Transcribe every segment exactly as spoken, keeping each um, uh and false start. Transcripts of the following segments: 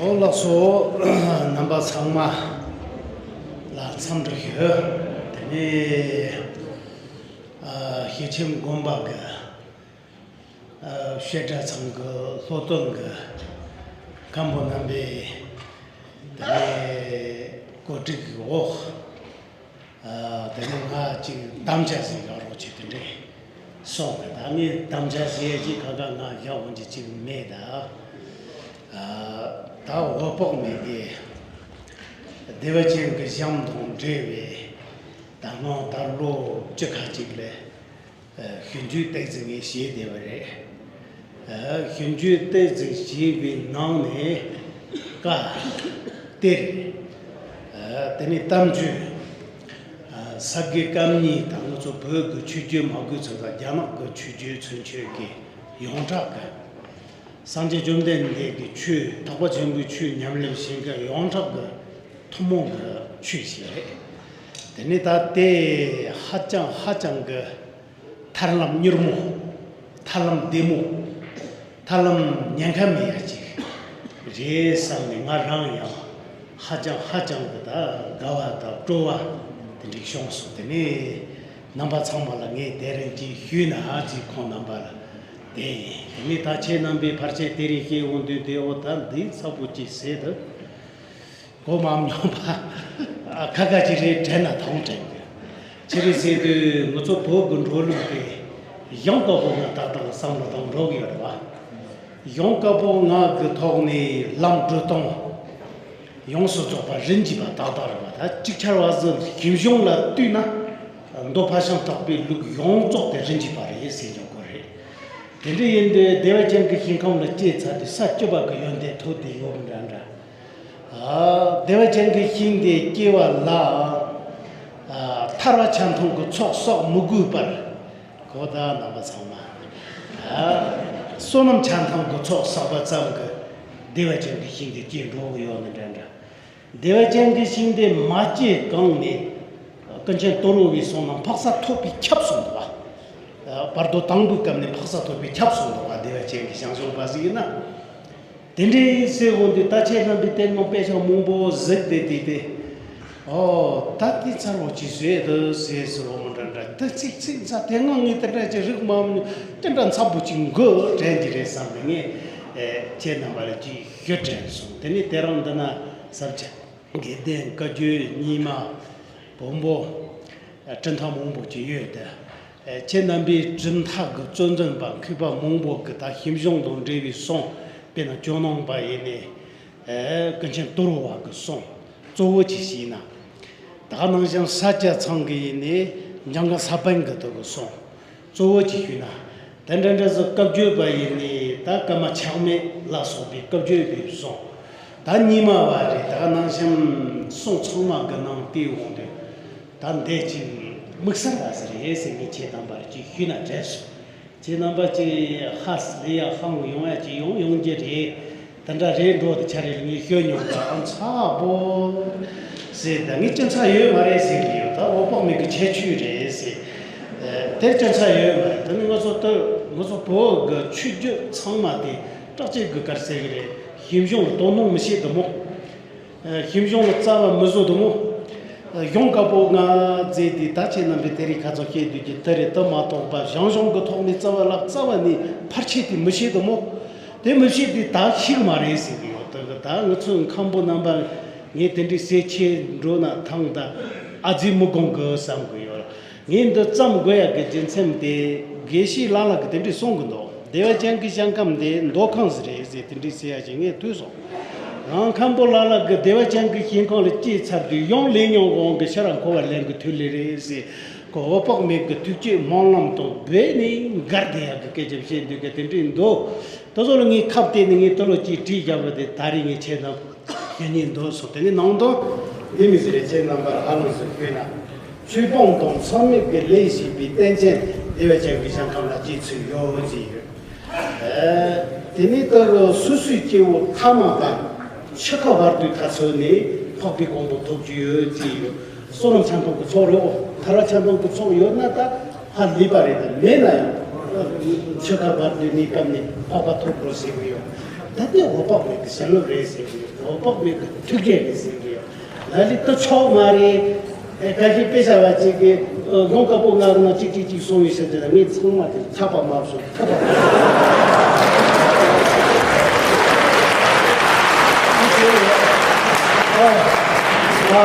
ཨོ་ལགས་སོ། རྣམ་པ་ཚང་མ་ལ་འཚམས་འདྲི་ཞུ། དེ་ནས་ཨ་ཤེར་ཕྱིན་དགོན་པ་གི་ཨ་བཤད་གྲྭ་ཚང་གི་སློབ་སྟོན་གི་མཁན་པོ་རྣམ་པས་དེ་ནས་གོ་སྒྲིག་གི་འོག་ཨ་དེ་ནས་ང་ཅིག་དམ་བཅའ་ཟིག་ཡོད་རོགས་བྱེད་དེ་འདྲས་སོང་གི། ད་ངས་དམ་བཅའ་ཟེར་ཡས་ཅིག་ཁ་ཁ་ང་ཡག་པོ་འདི་ཅིག་མེད་ད། ཨ་ད་འོད་དཔག་མེད་ཀྱི་བདེ་བ་ཅན་གྱི་ཞིང་དང་འབྲེལ་བའི་ད་སྔོན་ད་ལོ་བཅུ་ཁ་ཅིག་ལས་ཨ་ཞིབ་འཇུག་ཏོག་ཙམ་ངས་བྱས་བསྡད་པ་རེད། ཨ་ཞིབ་འཇུག་ཏོག་ཙམ་བྱས་པའི་ནང་ནས་བཀའ་གཏེར། ཨ་དེ་ནས་གཏམ་རྒྱུད། ཨ་ས་དགེ་བཀའ་རྙིང་དང་ང་ཚོ་བོད་ཀྱི་ཆོས་བརྒྱུད་མང་པོའི་ཚོ་དང་རྒྱ་ནག་གི་ཆོས་བརྒྱུད་ཚུན་ཆོད་ཀྱི་ཡོངས་གྲགས་ཀྱི་སངས་རྒྱས་བཅོམ་ལྡན་འདས་ཀྱི་ཆོས། འཕགས་པ་ཆེན་པོའི་ཆོས་ཉམས་ལེན་བྱེད་མཁན་ཡོངས་གྲགས་ཀྱི་ཐུན་མོང་གི་ཆོས་ཤིག་རེད། དེ་ནས་ད་དེ་ཧ་ཅང་ཧ་ཅང་གི་ཐར་ལམ་མྱུར་མོ། ཐར་ལམ་བདེ་མོ། ཐར་ལམ་ཉེན་ཁ་མེད་ཡ་ཅིག་རེད་བསམ་ནས་ང་རང་ཡང་ཧ་ཅང་ཧ་ཅང་གི་ད་དགའ་བ་དང་སྤྲོ་བ་དེ་འདྲ་བྱུང་སོང་། དེ་ནས་རྣམ་པ་ཚང་མ་ལ་ངས་དེ་རིང་ཅིག་ཞུས་ན་ཨ་ཅིག་ཁོང་རྣམ་པ་ལ་དེ་ཡིན། དེ་ནས་ད་ཁྱེད་རྣམ་པས་ཕལ་ཆེར་དེ་རིང་བཤད་འོང་དུས་དེ་འོ་ད་འདི་ཚ་པོ་ཅིག་ཟེར་དུས། གོ་མ་མྱོང་པ་ཁ་ཁ་ཅིག་རེད་དྲན་ན་ཐང་དྲན་གི། ཅི་རེད་ཟེར་དུས་ང་ཚོ་བོད་ཀྱི་འགྲོ་ལུགས་དེ་གཞུང་བཀའ་པོད་ལྔ་ཏག་ཏག་ལ་བསམ་བློ་བཏང་འགྲོ་གི་ཡོད་རེད་བ། གཞུང་བཀའ་པོད་ལྔ་གི་ཐོག་ནས་ལམ་འགྲོ་སྟངས་ཡོངས་སུ་རྫོགས་པ་རིམ་གྱིས་པ་ཏག་ཏག་རེད་བ། ད་ཅིག་ཆར་བ་ཟིག་ཞིབ་གཞུང་ལ་བལྟས་ན་མདོ་ཕ་ཤང་བརྟག་པའི་ལུགས་ཡོངས་རྫོགས་དེ་རིམ་གྱིས་པ་རེད་ཟེར་འཇོག་གི་རེད། དེ་འདྲ་ཡིན་དུས་བདེ་བ་ཅན་གྱི་ཞིང་ཁམས་ལ་སྐྱེས་ཚར་དུས་ས་བཅུ་པ་གི་ཡོན་ཏན་ཐོབ་བསྡད་ཡོད་པ་འདྲ་འདྲ། ཨ་བདེ་བ་ཅན་གྱི་ཞིང་དེ་སྐྱེ་བ་ལ་ཨ་ཐར་པ་ཆ་མཐུན་གྱི་ཚོགས་བསགས་མི་དགོས་པར། གོ་ད་རྣམ་པ་ཚང་མ། ཨ་བསོད་ནམས་ཆ་མཐུན་གྱི་ཚོགས་བསགས་པ་ཙམ་གྱིས་བདེ་བ་ཅན་གྱི་ཞིང་དེ་སྐྱེ་འགྲོ་གི་ཡོད་ནི་འདྲ་འདྲ། བདེ་བ་ཅན་གྱི་ཞིང་དེ་མ་སྐྱེས་གོང་ནས་ཀུན་མཁྱེན་དོལ་པོ་པས་གསུངས་ན་འཕགས་ས་ཐོབ་པས་ཁྱབ་གསུངས་འདུག་བ། བར་དོ་དང་པོའི་སྐབས་ནས་འཕགས་ས་ཐོབ་པས་ཁྱབ་གསུངས་འདུག་བ། བདེ་བ་ཅན་གྱི་ཞིང་སྦྱོང་བ་ཟིག་ཡིན་ན། དེ་འདྲའི་ཟེར་འོང་དུས་ད་ཁྱེད་རྣམ་པས་དེ་སྔོན་དཔེ་ཆ་མང་པོ་གཟིགས་བསྡད་དེ་དེ། ཨོ་ད་དེ་ཚར་བ་ཅིག་བཟོས་འདུག་ཟེར་ཟེར་བ་མི་འདྲ་འདྲ། ད་ཚིག་ཚིག་ཚ་དེ་སྔ་ངས་དེ་འདྲ་ཅིག་རིག་མ་མྱོང་། དེ་འདྲ་འཚབ་པོ་ཅིག་དགོས་དྲན་གྱི་རེད་བསམ་ནས་ངས་ཨེ་ཁྱེད་རྣམ་པ་ལ་ཅིག་ཞུ་དྲན་སོང་། དེ་ནས་དེ་རིང་འདི་ན་ཟབ་ཆ། དགེ་ལྡན་བཀའ་བརྒྱུད་རྙིང་མ་བོན་པོ་གྲུབ་མཐའ་མང་པོ་ཅིག་ཡོད་དེ། ཁྱེད་རྣམ་པས་གྲུབ་མཐའ་གི་གཙོ་འཛིན་པ་མཁས་པ་མང་པོ་གི་ད་ཞིབ་གཞུང་དང་འབྲེལ་བའི་གསུང་། དཔེར་ན་ཇོ་ནང་པ་ཡིན་ནས་ཀུན་མཁྱེན་དོལ་པོ་པ་གི་གསུང་གཙོ་བོ་ཅིག་བྱས་ན། ད་ནང་བཞིན་ས་སྐྱ་ཚང་གི་ཡིན་ནས་འཇམ་མགོན་ས་པཎ་གི་དོལ་གི་གསུང་། གཙོ་བོ་ཅིག་ཞུས་ན། དེ་འདྲ་འདྲ་ཟིག་བཀའ་བརྒྱུད་པ་ཡིན་ནི་ད་བཀའ་མ་ཆགས་མེད་ལ་སོགས་པའི་བཀའ་བརྒྱུད་པའི་གསུང་། ད་རྙིང་མ་བ་རེད། ད་ནང་བཞིན་གསུང་ཚང་མ་གི་ནང་བལྟས་འོང་དུས། ད་འདི་ཅིག་དམིགས་བསལ་བ་ཟིག་རེད་ཟེར་ངས་ཁྱེད་དམ་པར་ཅིག་ཞུས་ན་དྲན་སོང་། ཁྱེད་རྣམ་པ་ཅིག་ཧ་ལས་ཡ་ཧང་ཡོང་ཡ་ཅིག་ཡོང་ཡོང་རྒྱུ་རེད། དེ་འདྲ་རེད་འགྲོ་དེ་ཆ་རེད། ངས་ཤོད་མྱོང་ད་ཨ་མཚར་པོ་ཟེར། ད་ངས་སྐྱོན་ཆ་ཡོད་མ་རེད་ཟེར་གི་ཡོད། ད་འོད་དཔག་མེད་ཀྱི་ཁྱད་ཆོས་རེད་ཟེར། ཨ་དེར་སྐྱོན་ཆ་ཡོད་མ་རེད། ད་ནི་ང་ཚོ་ད་ང་ཚོ་བོད་ཀྱི་ཆོས་བརྒྱུད་ཚང་མ་དེ་སྐྲག་བྱེད་ཀྱི་གར་ཟེར་གི་རེད། ཞིབ་གཞུང་ལ་དོ་སྣང་མི་བྱེད་དུ་མོ། ཞིབ་གཞུང་ལ་རྩ་བ་མི་བཟོ་དུ་མོ། གཞུང་བཀའ་པོད་ལྔ་མཛད་དེ་ད་ཁྱེད་རྣམ་པས་དེ་རིང་ཁ་ཚོན་བཤད་སྡོད་ཀྱི་དེ་རེད། དེ་མ་གཏོགས་པ་ཞང་ཞུང་གི་ཐོག་ནས་རྩ་བ་ལ་རྩ་བ་ནས་ཕར་ཆེར་དེ་མི་བཤད་དུ་མོ། དེ་མི་བཤད་དེ་ད་ཤེས་གི་མ་རེད་ཟེར་གི་ཡོད། ད་ད་ང་ཚོའི་མཁན་པོ་རྣམ་པ་ངས་དེ་འདྲའི་ཟེར་ཆེ་འགྲོ་ན་ཐང་ད་ཨ་ཙི་མི་དགོངས་གི་བསམ་གི་ཡོད། ངས་འདི་བརྩམས་དགོས་ཡག་གི་རྒྱུ་མཚན་དེ་དགེ་བཤེས་ལགས་ལགས་ཀྱིས་དེ་འདྲས་གསུང་གི་འདུག་བདེ་བ་ཅན་གྱི་ཞིང་ཁམས་དེ་མདོ་ཁམས་ཟིག་རེད་ཟེར་དེ་འདྲས་ཟེར་ཡ་ཞིག་ངས་ཐོས་སོང་། རང་མཁན་པོ་ལགས་ལགས་ཀྱིས་བདེ་བ་ཅན་གྱི་ཞིང་ཁམས་ལ་སྐྱེས་ཚར་དུས་ཡང་ལས་ཉོན་དབང་གིས་ཕྱིར་འཁོར་བ་ལེན་གྱི་དུས་ལས་རེད་ཟེར། ཁོ་འོད་དཔག་མེད་ཀྱི་ཐུགས་བསྐྱེད་སྨོན་ལམ་དང་སྦས་ནས་འགལ་བསྡད་ཡག་གི་སྐད་ཆ་བཤད་འདུག་གི་དེ་འདྲས་འདུག་དེ་ཚོ་ལ་ངས་ཁ་གཏད་ནས་ངས་དེ་ལོ་གཅིག་བྲིས་བཞག་པ་དེ་ད་རེས་ངས་ཁྱེད་རྣམས་ཞུ་སྙིང་འདོད་སོང་། དེ་ནི་ནང་དོན་འདི་མི་ཟེར་རེ་ཁྱེད་རྣམ་པར་ཧ་ལམ་ཟེར་ཞུས་ན། ཆོས་སྤོང་དང་ཚད་མེད་ཀྱི་ལས་བྱས་པའི་རྟེན་ཅན་བདེ་བ་ཅན་གྱི་ཞིང་ཁམས་ལ་སྐྱེས་ཚུལ་ཡོད་ཅེས་ཡོད། ཨ་དེ་ནི་ལྟ་བུ་སོ་སོའི་སྐྱེ་བོ་ཐ་མ་དང་འཆི་ཁ་བར་དུ་ཐ་ཚོད་ནས་འཕགས་པའི་གོ་འཕང་ཐོབ་རྒྱུ་ཡོད་ཅེས་ཡོད། བསོད་ནམས་ཆ་མཐུན་གྱི་ཚོགས་རེད། ཐར་པ་ཆ་མཐུན་གྱི་ཚོགས་ཡོད་ན་ད་ཧ་ལས་པ་རེད། ད་མེད་ན་ཡང་འཆི་ཁ་བར་དུ་གནས་སྐབས་ནས་འཕགས་པ་ཐོབ་དགོས་ཟེར་གྱི་ཡོད། ད་ལྟའི་འོད་དཔག་མེད་ཀྱི་བྱིན་རླབས་རེད་ཟེར་གི་ཡོད། འོད་དཔག་མེད་ཀྱི་ཐུགས་རྗེ་རེད་ཟེར་གི་ཡོད། ལ་ལི་ཏི་ཆོག་མ་རེད། ཨེ་ཁ་ཤས་དཔེ་བྱ་བ་གཅིག་གིས་ལོང་དཀར་པོ་ང་ང་གཅིག་གཅིག་གཅིག་གསུང་ཡོད་ཟེར་དེ་ལ་ངས་ཚང་མ་དེ་ཁྱབ་པ་མ་བྱུང་། ཁྱབ་པ་མ་བྱུང་། ཨ་ཨ་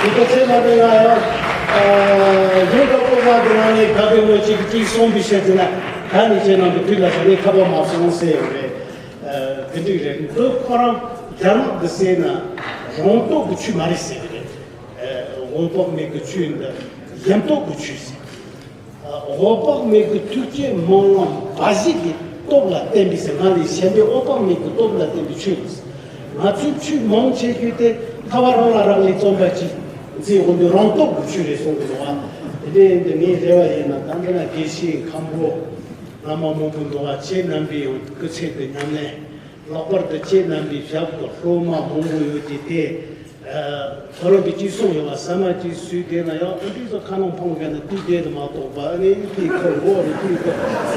དེ་ཁ་ཆེ་མ་རེད། ང་ཡང་ཨ་ལོང་དཀར་པོ་ང་གི་ནང་ནས་ག་གེ་མོ་གཅིག་གཅིག་གསུང་བི་ཤེས་དེ་ན་ད་ནི་ཁྱེད་རྣམས་ཀྱི་དུས་ལ་ས་ནས་ཁྱབ་པ་མ་བྱུང་ཟེར་ཡོད་རེད། དེ་འདྲ་རེད། འདི་ཁོ་རང་རྒྱ་ནག་གི་ཟེར་ན་རང་སྟོབས་ཀྱི་ཆོས་མ་རེད་ཟེར་གི་རེད། འོད་དཔག་མེད་ཀྱི་ཆོས་འདི་ཡིན་སྟོབས་ཀྱི་ཆོས་ཟེར། འོད་དཔག་མེད་ཀྱི་ཐུགས་བསྐྱེད་སྨོན་ལམ་འབའ་ཞིག་གི་སྟོབས་ལ་བརྟེན་པའི་ཟེར། ང་ལས་གཞན་པའི་འོད་དཔག་མེད་ཀྱི་སྟོབས་ལ་བརྟེན་པའི་ཆོས་ཡིན། ང་ཚོའི་ཆོས་མང་ཆེ་ཤོས་དེ་ཁ་བ་རང་ལ་རག་ལས་རྩོམ་པ་ཅིག་མཛད་འོང་དུས་རང་སྟོབས་ཀྱི་ཆོས་རེད་གསུང་གི་འདུག་བ། དེ་འདྲ་ཡིན་དུས་ངའི་རེ་བ་ཡིན་ན་ད་འདི་ན་དགེ་བཤེས་མཁན་པོ། བླ་མ་མང་པོ་འདུག་བ། ཁྱེད་རྣམ་པས་ཡང་སྐུ་ཚེ་འདི་ཉམས་ལེན། ལྷག་པར་དུ་ཁྱེད་རྣམ་པའི་ཞབས་ཀྱི་སློབ་མ་མང་པོ་ཡོད་ཀྱི་དེ། ཨ་མཐོ་རིམ་པའི་གཅིག་གསུང་ཡོད་བ། ཟ་མ་གཅིག་ཟོས་དེ་ན་ཡང་ཨ་འདྲས་སུ་ཁ་ནང་འཕངས་མཁན་ནི་དུས་དེ་དུ་མ་གཏོགས་པ། ཨ་ནི་དེའི་ཁ་མགོ་རེ་དེའི་ཁ་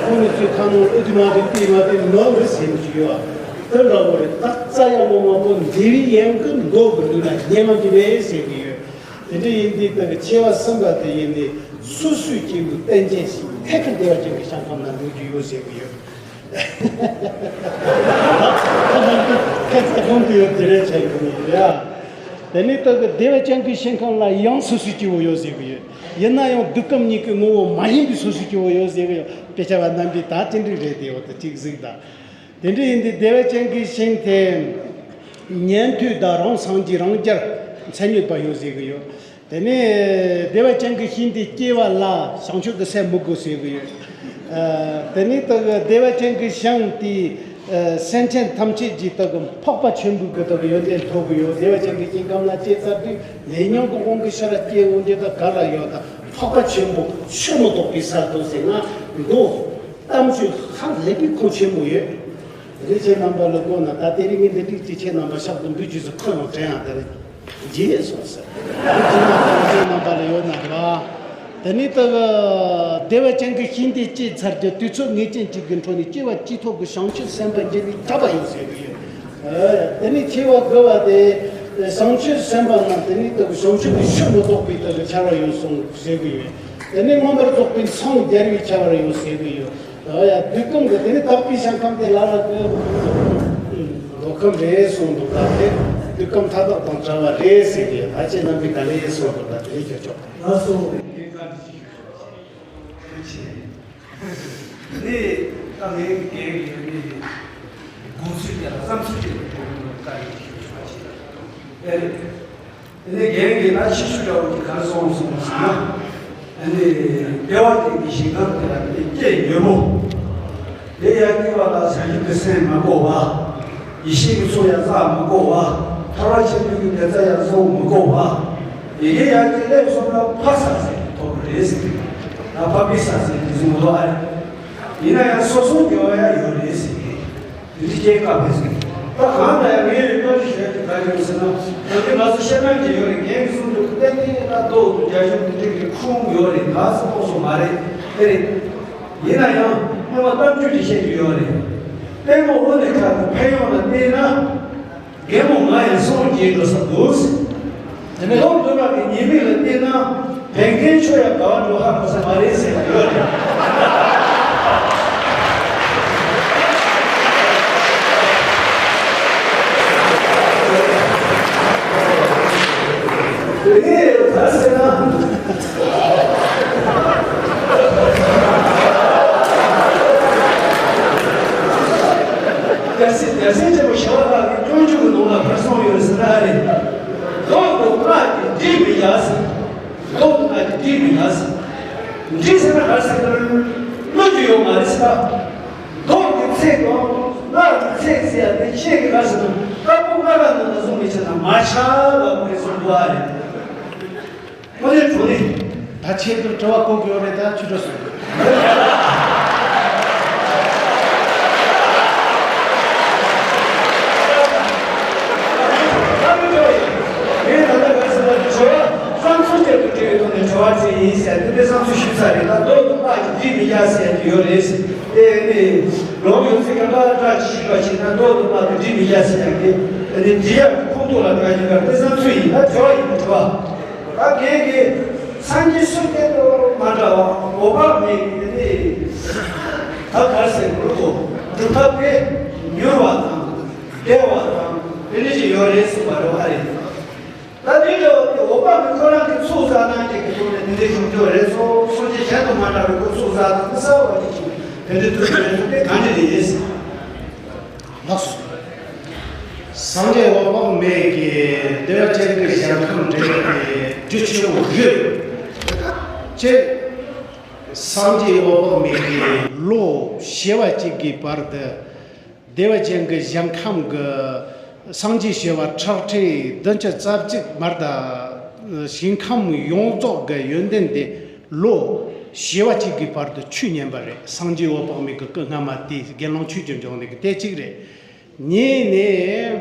ཁོང་ནི་ཚོའི་ཁ་ནང་ཨ་དུ་མ་དེ་དེ་མ་དེ་ནོར་རེ་ཟེར་གྱི་ཡོད་བ། དེ་འདྲ་བོ་རེད། ད་རྩ་ཡག་མོ་མང་པོ་འདི་བའི་ཡན་གི་མདོ་གི་ལུས་ན་སྙེ་མ་དེ་བས་ཟེར་གྱི་ཡོད། དེ་འདྲ་ཡིན་དུས་ད་གི་ཆེ་བ་གསུམ་པ་དེ་ཡིན་ནི་སོ་སོའི་སྐྱེས་བུ་བསྟན་ཅན་ཞིག་ཐད་ཀར་བདེ་བ་ཅན་གྱི་ཞིང་ཁམས་ན་འགྲོ་རྒྱུ་ཡོད་ཟེར་གི་ཡོད། ཁ་ཚ་ཁོང་གི་ཡོད་དེ་རེད་བྱ་རྒྱུ་ཡིན་ཡ། དེ་ནི་ད་གི་བདེ་བ་ཅན་གྱི་ཞིང་ཁམས་ལ་ཡང་སོ་སོའི་སྐྱེ་བོ་ཡོད་ཟེར་གི་ཡོད། ཡིན་ན་ཡང་འདོད་ཁམས་གཉིས་ཀྱི་ངོ་བོ་མ་ཡིན་པའི་སོ་སོའི་སྐྱེ་བོ་ཡོད་ཟེར་གི་ཡོད། དཔེ་ཆ་བ་རྣམ་པས་ད་དེ་འདྲ་རེད་དེ་འོ་ད་གཅིག་གཟིགས་དང་། དེ་འདྲ་ཡིན་དུས་བདེ་བ་ཅན་གྱི་ཞིང་དེ་ཉན་ཐོས་དང་རང་སངས་རྒྱས་རང་རྒྱལ་མཚན་ཉིད་པ་ཡོད་ཟེར་གི་ཡོད། དེ་ནས་བདེ་བ་ཅན་གྱི་ཞིང་དེ་སྐྱེ་བ་ལ་བྱང་ཆུབ་ཏུ་སེམས་མི་དགོས་ཟེར་གི་ཡོད། ཨ་དེ་ནས་ད་གི་བདེ་བ་ཅན་གྱི་ཞིང་དེ་ཨ་སེམས་ཅན་ཐམས་ཅད་ཀྱི་ད་གི་འཕགས་པ་ཆེན་པོའི་གི་ད་གི་ཡོན་ཏན་ཐོབ་གི་ཡོད། བདེ་བ་ཅན་གྱི་ཞིང་ཁམས་ལ་སྐྱེས་ཚར་དུས་ལས་ཉོན་གྱི་དབང་གིས་ཤ་ར་སྐྱེ་འོང་རྒྱུ་དང་ག་ལ་ཡོད་དང་འཕགས་པ་ཆེན་པོ་ཆོས་མི་རྟོགས་པའི་སར་འདུག་ཟེར་ན་འདུག་གཏམ་ཆོས་ཧ་ལས་པའི་ཁུངས་ཆེན་མོ་ཡོད། རེ་ཆེ་རྣམ་པ་ལ་གོ་ན་ད་དེ་རིང་ངས་འདི་དྲིས་ཀྱི་ཆེ་རྣམ་པ་ཤག་ཏུ་འདུས་རྒྱུ་སུ་ཁོ་ཡང་དྲན་ཡང་དེ་རེད། རྗེས་སོང་ཟེར། རེ་ཆེ་རྣམ་པ་ལ་ཡོད་ན་རེད་བ། དེ་ནས་ད་བདེ་བ་ཅན་གྱི་ཞིང་དེ་སྐྱེས་ཚར་རྒྱུ་དུས་ཚོད་ངེས་ཅན་གཅིག་གི་འཕྲོ་ནས་སྐྱེ་བ་གཅིག་ཐོག་གི་བྱང་ཆུབ་སེམས་དཔའ་འགྱུར་བའི་གྲགས་པ་ཡོད་ཟེར་གི་ཡོད། དེ་ནས་ཆེ་བ་དགུ་བ་དེ་བྱང་ཆུབ་སེམས་དཔའ་རྣམས་དེ་ནས་ད་བྱང་ཆུབ་ཀྱི་ཆོས་མི་རྟོགས་པའི་ལྟ་བུ་འཆར་བ་ཡོད་གསུངས་ཟེར་གི་ཡོད། དེ་ནས་མངོན་པར་རྫོགས་པའི་འཚང་རྒྱ་བའི་ཁྱད་པར་ཡོད་ཟེར་གི་ཡོད། ཨོ་ཡ་དུས་གང་གི་དེ་ནས་དག་པའི་ཞིང་ཁམས་དེ་ལ་ལ་གི་ལོ་ཁམས་རེད་གསུངས་འདུག་ད་དེ་དུས་གང་མཐའ་དག་དང་བྲལ་བ་རེད་ཟེར་གི་ཡོད། ད་ཁྱེད་རྣམ་པས་ག་ལེ་གསུངས་འདུག་ད་དེ་ནས་ཁྱོད་ཆོག་ལགས་སོ། འདི་ད་ངའི་འགན་ཡོད་མེད་དགོངས་ཚུལ་དེ་ལ་བསམ་ཚུལ་དེ་ལ་དགོངས་པ་བཀའ་ཡིག་ཞུ་ཆོག་པ་ཞིག་ལ་ཨེ་རེད། དེ་ནས་རྒན་གྱིས་ན་ཕྱི་ཤུགས་འདྲ་བོ་དེ་ག་རེ་གསུངས་སོང་ཟེར་ན། ཨ་ནི་བདེ་བ་ཅན་གྱི་ཞིང་ཁམས་དེ་ལ་དེ་སྐྱེས་ཡོད་མོད། དེ་ཡང་སྐྱེ་བ་ལ་བྱང་ཆུབ་ཀྱི་སེམས་མ་བསྒོམ་པ། ཡེ་ཤེས་ཀྱི་ཚོགས་ཡང་བསགས་མ་བསྒོམ་པ། ཐར་པ་ཆེན་པོའི་གི་དེ་ཚ་ཡང་བཟུང་མ་བསྒོམ་པ། ཡི་གེ་ཡང་དེ་ལས་སོང་ན་ཕ་ས་ཟེར་ཐོབ་རེད་ཟེར། ད་ཕ་མི་ས་ཟེར་དེ་ཚོ་མ་གཏོགས་ཨ་རེད། ཡིན་ན་ཡང་སོ་སོ་འགྱུར་བ་ཡང་ཡོད་རེད་ཟེར་གི། དེ་འདྲ་སྐྱེས་དཀའ་བས་ཟེར། ད་གང་ལྟར་ཡང་ངའི་རེ་བ་ཞུ་ཡ་དེ་ག་རེ་ཡོད་ཟེར་ན། ད་དེ་ང་ཚོ་བཤད་སྟངས་ཀྱི་ཡོད་རེད། ངས་གསུང་དུས་ཏན་ཏན་ད་རྡོ་རྒྱ་གཞུང་དེ་འདྲ་གི་ཁུངས་ཡོད་རེད། ང་ཚོ་ལྟོགས་སོ་མ་རེད། དེ་རེད། ཡིན་ན་ཡང་སྔོན་མ་གཏམ་རྒྱུད་ཀྱི་བཤད་རྒྱུ་ཡོད་རེད། དཔལ་མོ་ཨོ་ནི་ཁ་གི་ཕན་ཡོན་ལ་བལྟས་ན། རྒན་མོ་ང་ཡང་སོང་རྒྱས་འགྲོ་ས་འདུག་ཟེར། དེ་ནས་ལོ་འདི་དག་གི་ཉེས་དམིགས་ལ་བལྟས་ན་བན་རྒན་ཁྱོད་ཡང་ག་བ་འགྲོ་ཧ་གོ་ས་མ་རེད་ཟེར་ཡོད་རེད། དེ་ནས་ད་ཟེར་ན། རྒྱལ་སྲས་རྒྱལ་སྲས་ཆེན་པོ་ཞི་བ་ལྷ་གིས་སྤྱོད་འཇུག་གི་ནང་ལ་ཕར་གསུངས་ཡོད་ཟེར་ན་རེད། མདོ་དང་སྔགས་ཀྱིས་འགྲིག་མི་ཡ་ཟེར། མདོ་དང་སྔགས་ཀྱིས་འགྲིག་མི་ཡ་ཟེར། འགྲིག་ཟེར་ན་ག་ཟེར་ན་བློ་རྒྱུ་ཡོད་མ་རེད་ཟེར། མདོ་གི་ཚིག་དང་སྔགས་ཀྱི་ཚིག་ཟེར་ཡ་དེ་ཁྱེད་ཀྱི་ག་ཟེར་ན་ལྟ་བུ་ལྔ་ཀ་ནང་ལ་བཟུང་མི་བྱེད་ན་མ་ཆགས་པ་མ་རེད་གསུངས་འདུག་ཨ་རེད། ཁོ་ནས་གྲོགས་ནི། ད་ཆེད་དུ་དྲི་བ་བཀོད་དགོས་རེད། ད་ཆུ་དྲི་སོང་། ངས་ད་ལྟ་ག་ཟེར་ན་དྲི་བ་བསམ་ཚུལ་ཅན་དུ་དྲི་བའི་ཐོག་ནས་དྲི་བ་དེ་ཡིན་ཟེར་དེ་འདྲའི་བསམ་ཚུལ་ཞུས་ཚར་རེད། ད་མདོ་དང་སྔགས་ཀྱིས་འགྲིག་མི་རྒྱག་ཟེར་གྱི་ཡོད་རེད་ཟེར། དེ་ནི་ ལོག་ཡོད་ཚེ་ག་འདྲ་བཀྲ་ཤིས་པ་ཞིག་ན་མདོ་དུ་མ་གི་འདྲི་མི་རྒྱ་ཟེར་ཡང་གི་དེ་ནི་འདྲི་ཡག་གི་ཁོང་ཁྲོ་ལ་དགའ་ཡིན་པར་དེ་བསམ་ཚུལ་ཡིན་ན་དྲི་བ་ཡིན་དྲི་བ། ད་གན་གི་སངས་རྒྱས་སུ་དེ་དུ་མ་འདྲ་བ་འོད་དཔག་མེད་ཀྱི་དེ་ནི་ད་གར་སེ་གུ་རུ་གོ་སྒྲུབ་ཐབས་དེ་མྱུར་བ་དང་བདེ་བ་དང་དེ་ནི་ཞིག་ཡོད་རེད་གསུངས་པ་རེད་བ་རེད། ད་དེ་འདྲ་བ་དེ་འོད་དཔག་མེད་ཁོ་རང་གི་ཚོགས་བསགས་གནང་བྱེད་ཀྱི་ཐོག་ནས་དེ་འདྲའི་བྱུང་ཆོག་རེད་སོ། སངས་རྒྱས་གཞན་དུ་མ་འདྲ་བའི་ཁོ་ཚོགས་བསགས་དང་དེ་གསར་བ་ཅིག་བྱུང་དེ་འདྲའི་ཐུགས་རྗེ་རེད་སོ། དེ་གང་འདྲ་རེད། ལགས་སོ། སངས་རྒྱས་འོད་དཔག་མེད་ཀྱི་བདེ་བ་ཅན་གྱི་ཞིང་ཁམས་འདྲེན་པའི་རྒྱུ་ཆེན་པོ་ཡོད། ཅེས། སངས་རྒྱས་འོད་དཔག་མེད་ཀྱི་ལོ་བྱེ་བ་གཅིག་གི་བར་དུ། བདེ་བ་ཅན་གྱི་ཞིང་ཁམས་ཀྱི་སངས་རྒྱས་བྱེ་བ་ཁྲག་ཁྲིག་བདུན་ཅུ་རྩ་གཅིག་མར་དང་ཞིང་ཁམས་ཡོངས་རྫོགས་ཀྱི་ཡོན་ཏན་དེ་ལོ་བྱེ་བ་གཅིག་གི་བར་དུ་ཆོས་ཉན་པ་རེད། སངས་རྒྱས་འོད་དཔག་མེད་ཀྱི་སྐུ་སྔ་མ་དེ་དགེ་སློང་ཆོས་ཀྱི་འབྱུང་གནས་ཀྱི་དེ་གཅིག་རེད། གཉིས་ནས།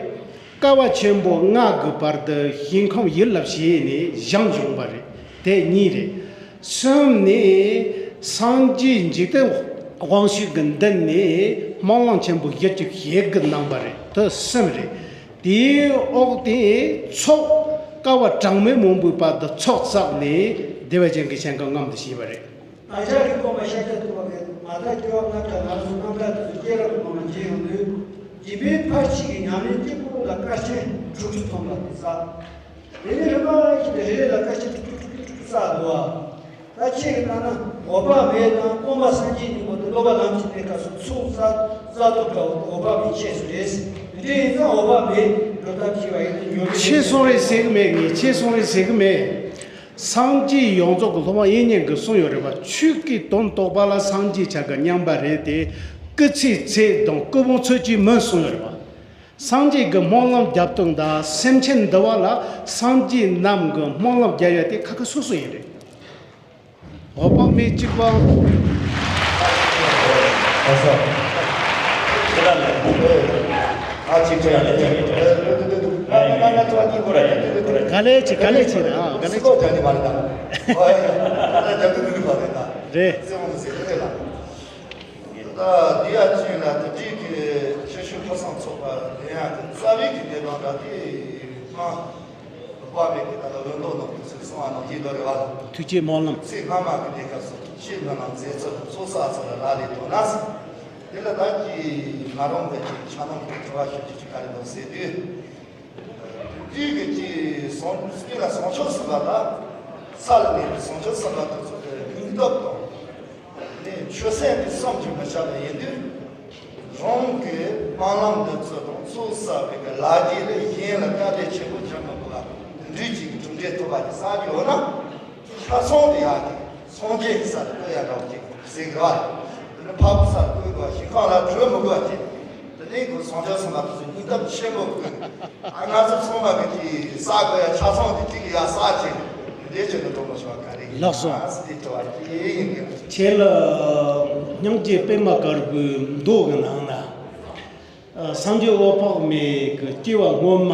བསྐལ་པ་ཆེན་པོ་ལྔ་གི་བར་དུ་ཞིང་ཁམས་ཡུལ་ལ་བྱས་ནས་ཞིང་བྱུང་བ་རེད། དེ་གཉིས་རེད། གསུམ་ནས། སངས་རྒྱས་འཇིག་རྟེན་དབང་ཕྱུག་གི་མདུན་ནས་སྨོན་ལམ་ཆེན་པོ་བཞི་བཅུ་ཞེ་དགུ་གནང་བ་རེད། དེ་གསུམ་རེད། དེའི་འོག་དེ་ཚོགས་བསྐལ་པ་གྲངས་མེད་མང་པོའི་བར་དུ་ཚོགས་བསགས་ནས་བདེ་བ་ཅན་གྱི་ཞིང་ཁམས་མངོན་དུ་བྱས་པ་རེད། ཨ་ཞང་གི་སྟོན་པ་ཤཱཀྱ་ཐུབ་པ་གིས་མ་དག་སྐྱེ་བ་ལྔ་བརྒྱ་ལ་སོགས་རྣམ་གྲངས་དེ་ཚོ་སྐྱེས་རབས་ཀྱི་ངོ་མ་མཇལ་ཡོང་དུས། སྦྱིན་པའི་ཕར་ཕྱིན་གྱི་ཉམས་ལེན་གཅིག་པུ་ལ་དཀའ་ཆེན་དྲུག་ཅུ་ཐམ་པ་དེ་བསགས། དེ་ནས་རིམ་པ་བཞིན་དུ་རེ་རེ་ལ་དཀའ་ཆེན་དྲུག་ཅུ་དྲུག་ཅུ་དྲུག་ཅུ་བསགས་འདུག་བ། ད་ཁྱེད་ཀྱིས་ལྟ་ན་འོད་དཔག་མེད་དང་སྟོན་པ་སངས་རྒྱས་གཉིས་པོ་དེ་སློབ་པ་ལམ་གྱི་གནས་སྐབས་སུ་ཚོགས་བསགས་བསགས་སྟོབས་འདྲ་བོ་དེ་འོད་དཔག་མེད་ཁྱད་སུ་རེད། དེ་འདྲ་ཡིན་ཙང་འོད་དཔག་མེད་འགྲོ་ཐབས་མཁས་པ་ཡིན་ན་ཉོན་མོངས་ཁྱེད་གསུང་རེད་ཟེར་གི་མེད། ངས་ཁྱེད་གསུང་རེད་ཟེར་གི་མེད། སངས་རྒྱས་ཡོངས་རྫོགས་ཀྱི་སློབ་མ་དབྱིག་གཉེན་གྱིས་གསུངས་ཡོད་རེད་པ། ཆོས་ཀྱི་དོན་རྟོགས་པ་ལ་སངས་རྒྱས་བྱ་དགའ་སྙམ་པ་རེད་དེ། སྐུ་ཚེའི་ཚད་དང་སྐུ་བོང་ཚོད་ཀྱིས་མིན་གསུངས་ཡོད་རེད་པ། སངས་རྒྱས་ཀྱི་སྨོན་ལམ་རྒྱབ་སྟངས་དང་སེམས་ཅན་འདུལ་བ་ལ་སངས་རྒྱས་རྣམས་ཀྱི་སྨོན་ལམ་རྒྱབ་ཡ་དེ་ཁ་ཁ་སོ་སོ་ཡིན་རེད། འོད་དཔག་མེད་གཅིག་པ། ཨ་ས། ཨ་ཅིག་ཅིག་ཨ་ཅིག་ཅིག་ག་ལེ་ཆེ་ག་ལེ་ཆེ་ར་ག་ལེ་ཆེ། རེད། ད་འདི་ཡ་ཅིག་ལ་དེ་འདྲའི་གི་ཆེ་ཤོས་ཕུན་སུམ་ཚོགས་པ་ལེན་ཡ་གི་རྩ་བའི་གི་གནས་སྟངས་ད་དེ་མ། འོད་དཔག་མེད་ཀྱི་ད་ལྟ་འོད་མདོ་ནང་དུ་ཚུར་གསུང་བ་ནང་བཞིན་དུ་རེད་བ། ཐུགས་བསྐྱེད་སྨོན་ལམ། ཚེ་སྔ་མ་གི་གནས་སྐབས་སུ་ཆོས་སྨོན་ལམ་མཛད་ཚུལ་དང་ཚོགས་བསགས་ཚུལ་ལ་ལ་ལས་དོན་ལ་ཟེར། དེ་ལ་ད་ཀྱི་ང་རང་གི་ཅིག་ཆ་ནང་གི་དྲི་བ་ཞུ་རྒྱུ་ཅིག་ག་རེ་འདུག་ཟེར་དུས། དུས་ཀྱི་ཅིག་བཟང་སྤྱོད་ལ་བཟང་སྤྱོད་ཟེར་བ་ལ། ས་ལ་གནས་པའི་བཟང་སྤྱོད་ཟེར་བ་དེ་ཚོ་གི་སྙིང་སྟོབས་དང་། ནས་ཆོས་སེམས་ཀྱི་བསམ་གྱིས་མི་ཁྱབ་པ་ཡིན་དུས། རང་གི་སྨོན་ལམ་འདི་ཚོ་དང་ཚོགས་བསགས་པའི་གི་ལ་རྒྱ་ལས་གཞན་ལ་དཀའ་ལས་ཆེན་པོ་འཇལ་མི་དགོས་པ་དེ་འདྲའི་ཅིག་གི་གྲུབ་འབྲས་ཐོབ་པ་དེ་བསགས་ཀྱི་ཡོད་ན། ཆ་ཚང་དེ་ཡག་གི་སངས་རྒྱས་ཀྱི་ས་ལ་བཀོད་ཡ་འདྲ་བོ་ཅིག་ཟེར་གི་རེད་བ། དེ་ནི་འཕགས་པའི་ས་ལ་བཀོད་དགོས་པ་ཞིག་གང་ལ་བྲོས་མི་དགོས་པ་ཅིག་དེ་ནས་ཁོ་སངས་རྒྱས་སམ་བྷོ་ཊ་ཚོ་སྙིང་སྟོབས་ཆེན་པོ་དགོས། ཨ་ང་ཚོ་ཚང་མ་གི་ཅིག་བསགས་དགོས་ཡ་ཆ་ཚང་དེ་གཅིག་ཡ་བསགས་བྱས་འདི་བྱས་ནས་གྲོགས་མོ་ཞུ་བ་ག་རེ་ཡིན། ལགས་སོ། ཨ་སི་དེ་དྲི་བ་དེ་ཡིན་གི། ཁྱེད་ལ་སྙིང་རྗེ་པད་མ་དཀར་པོའི་མདོ་གི་ནང་ན། ཨ་སངས་རྒྱས་འོད་དཔག་མེད་ཀྱི་སྐྱེ་བ་སྔོན་མ་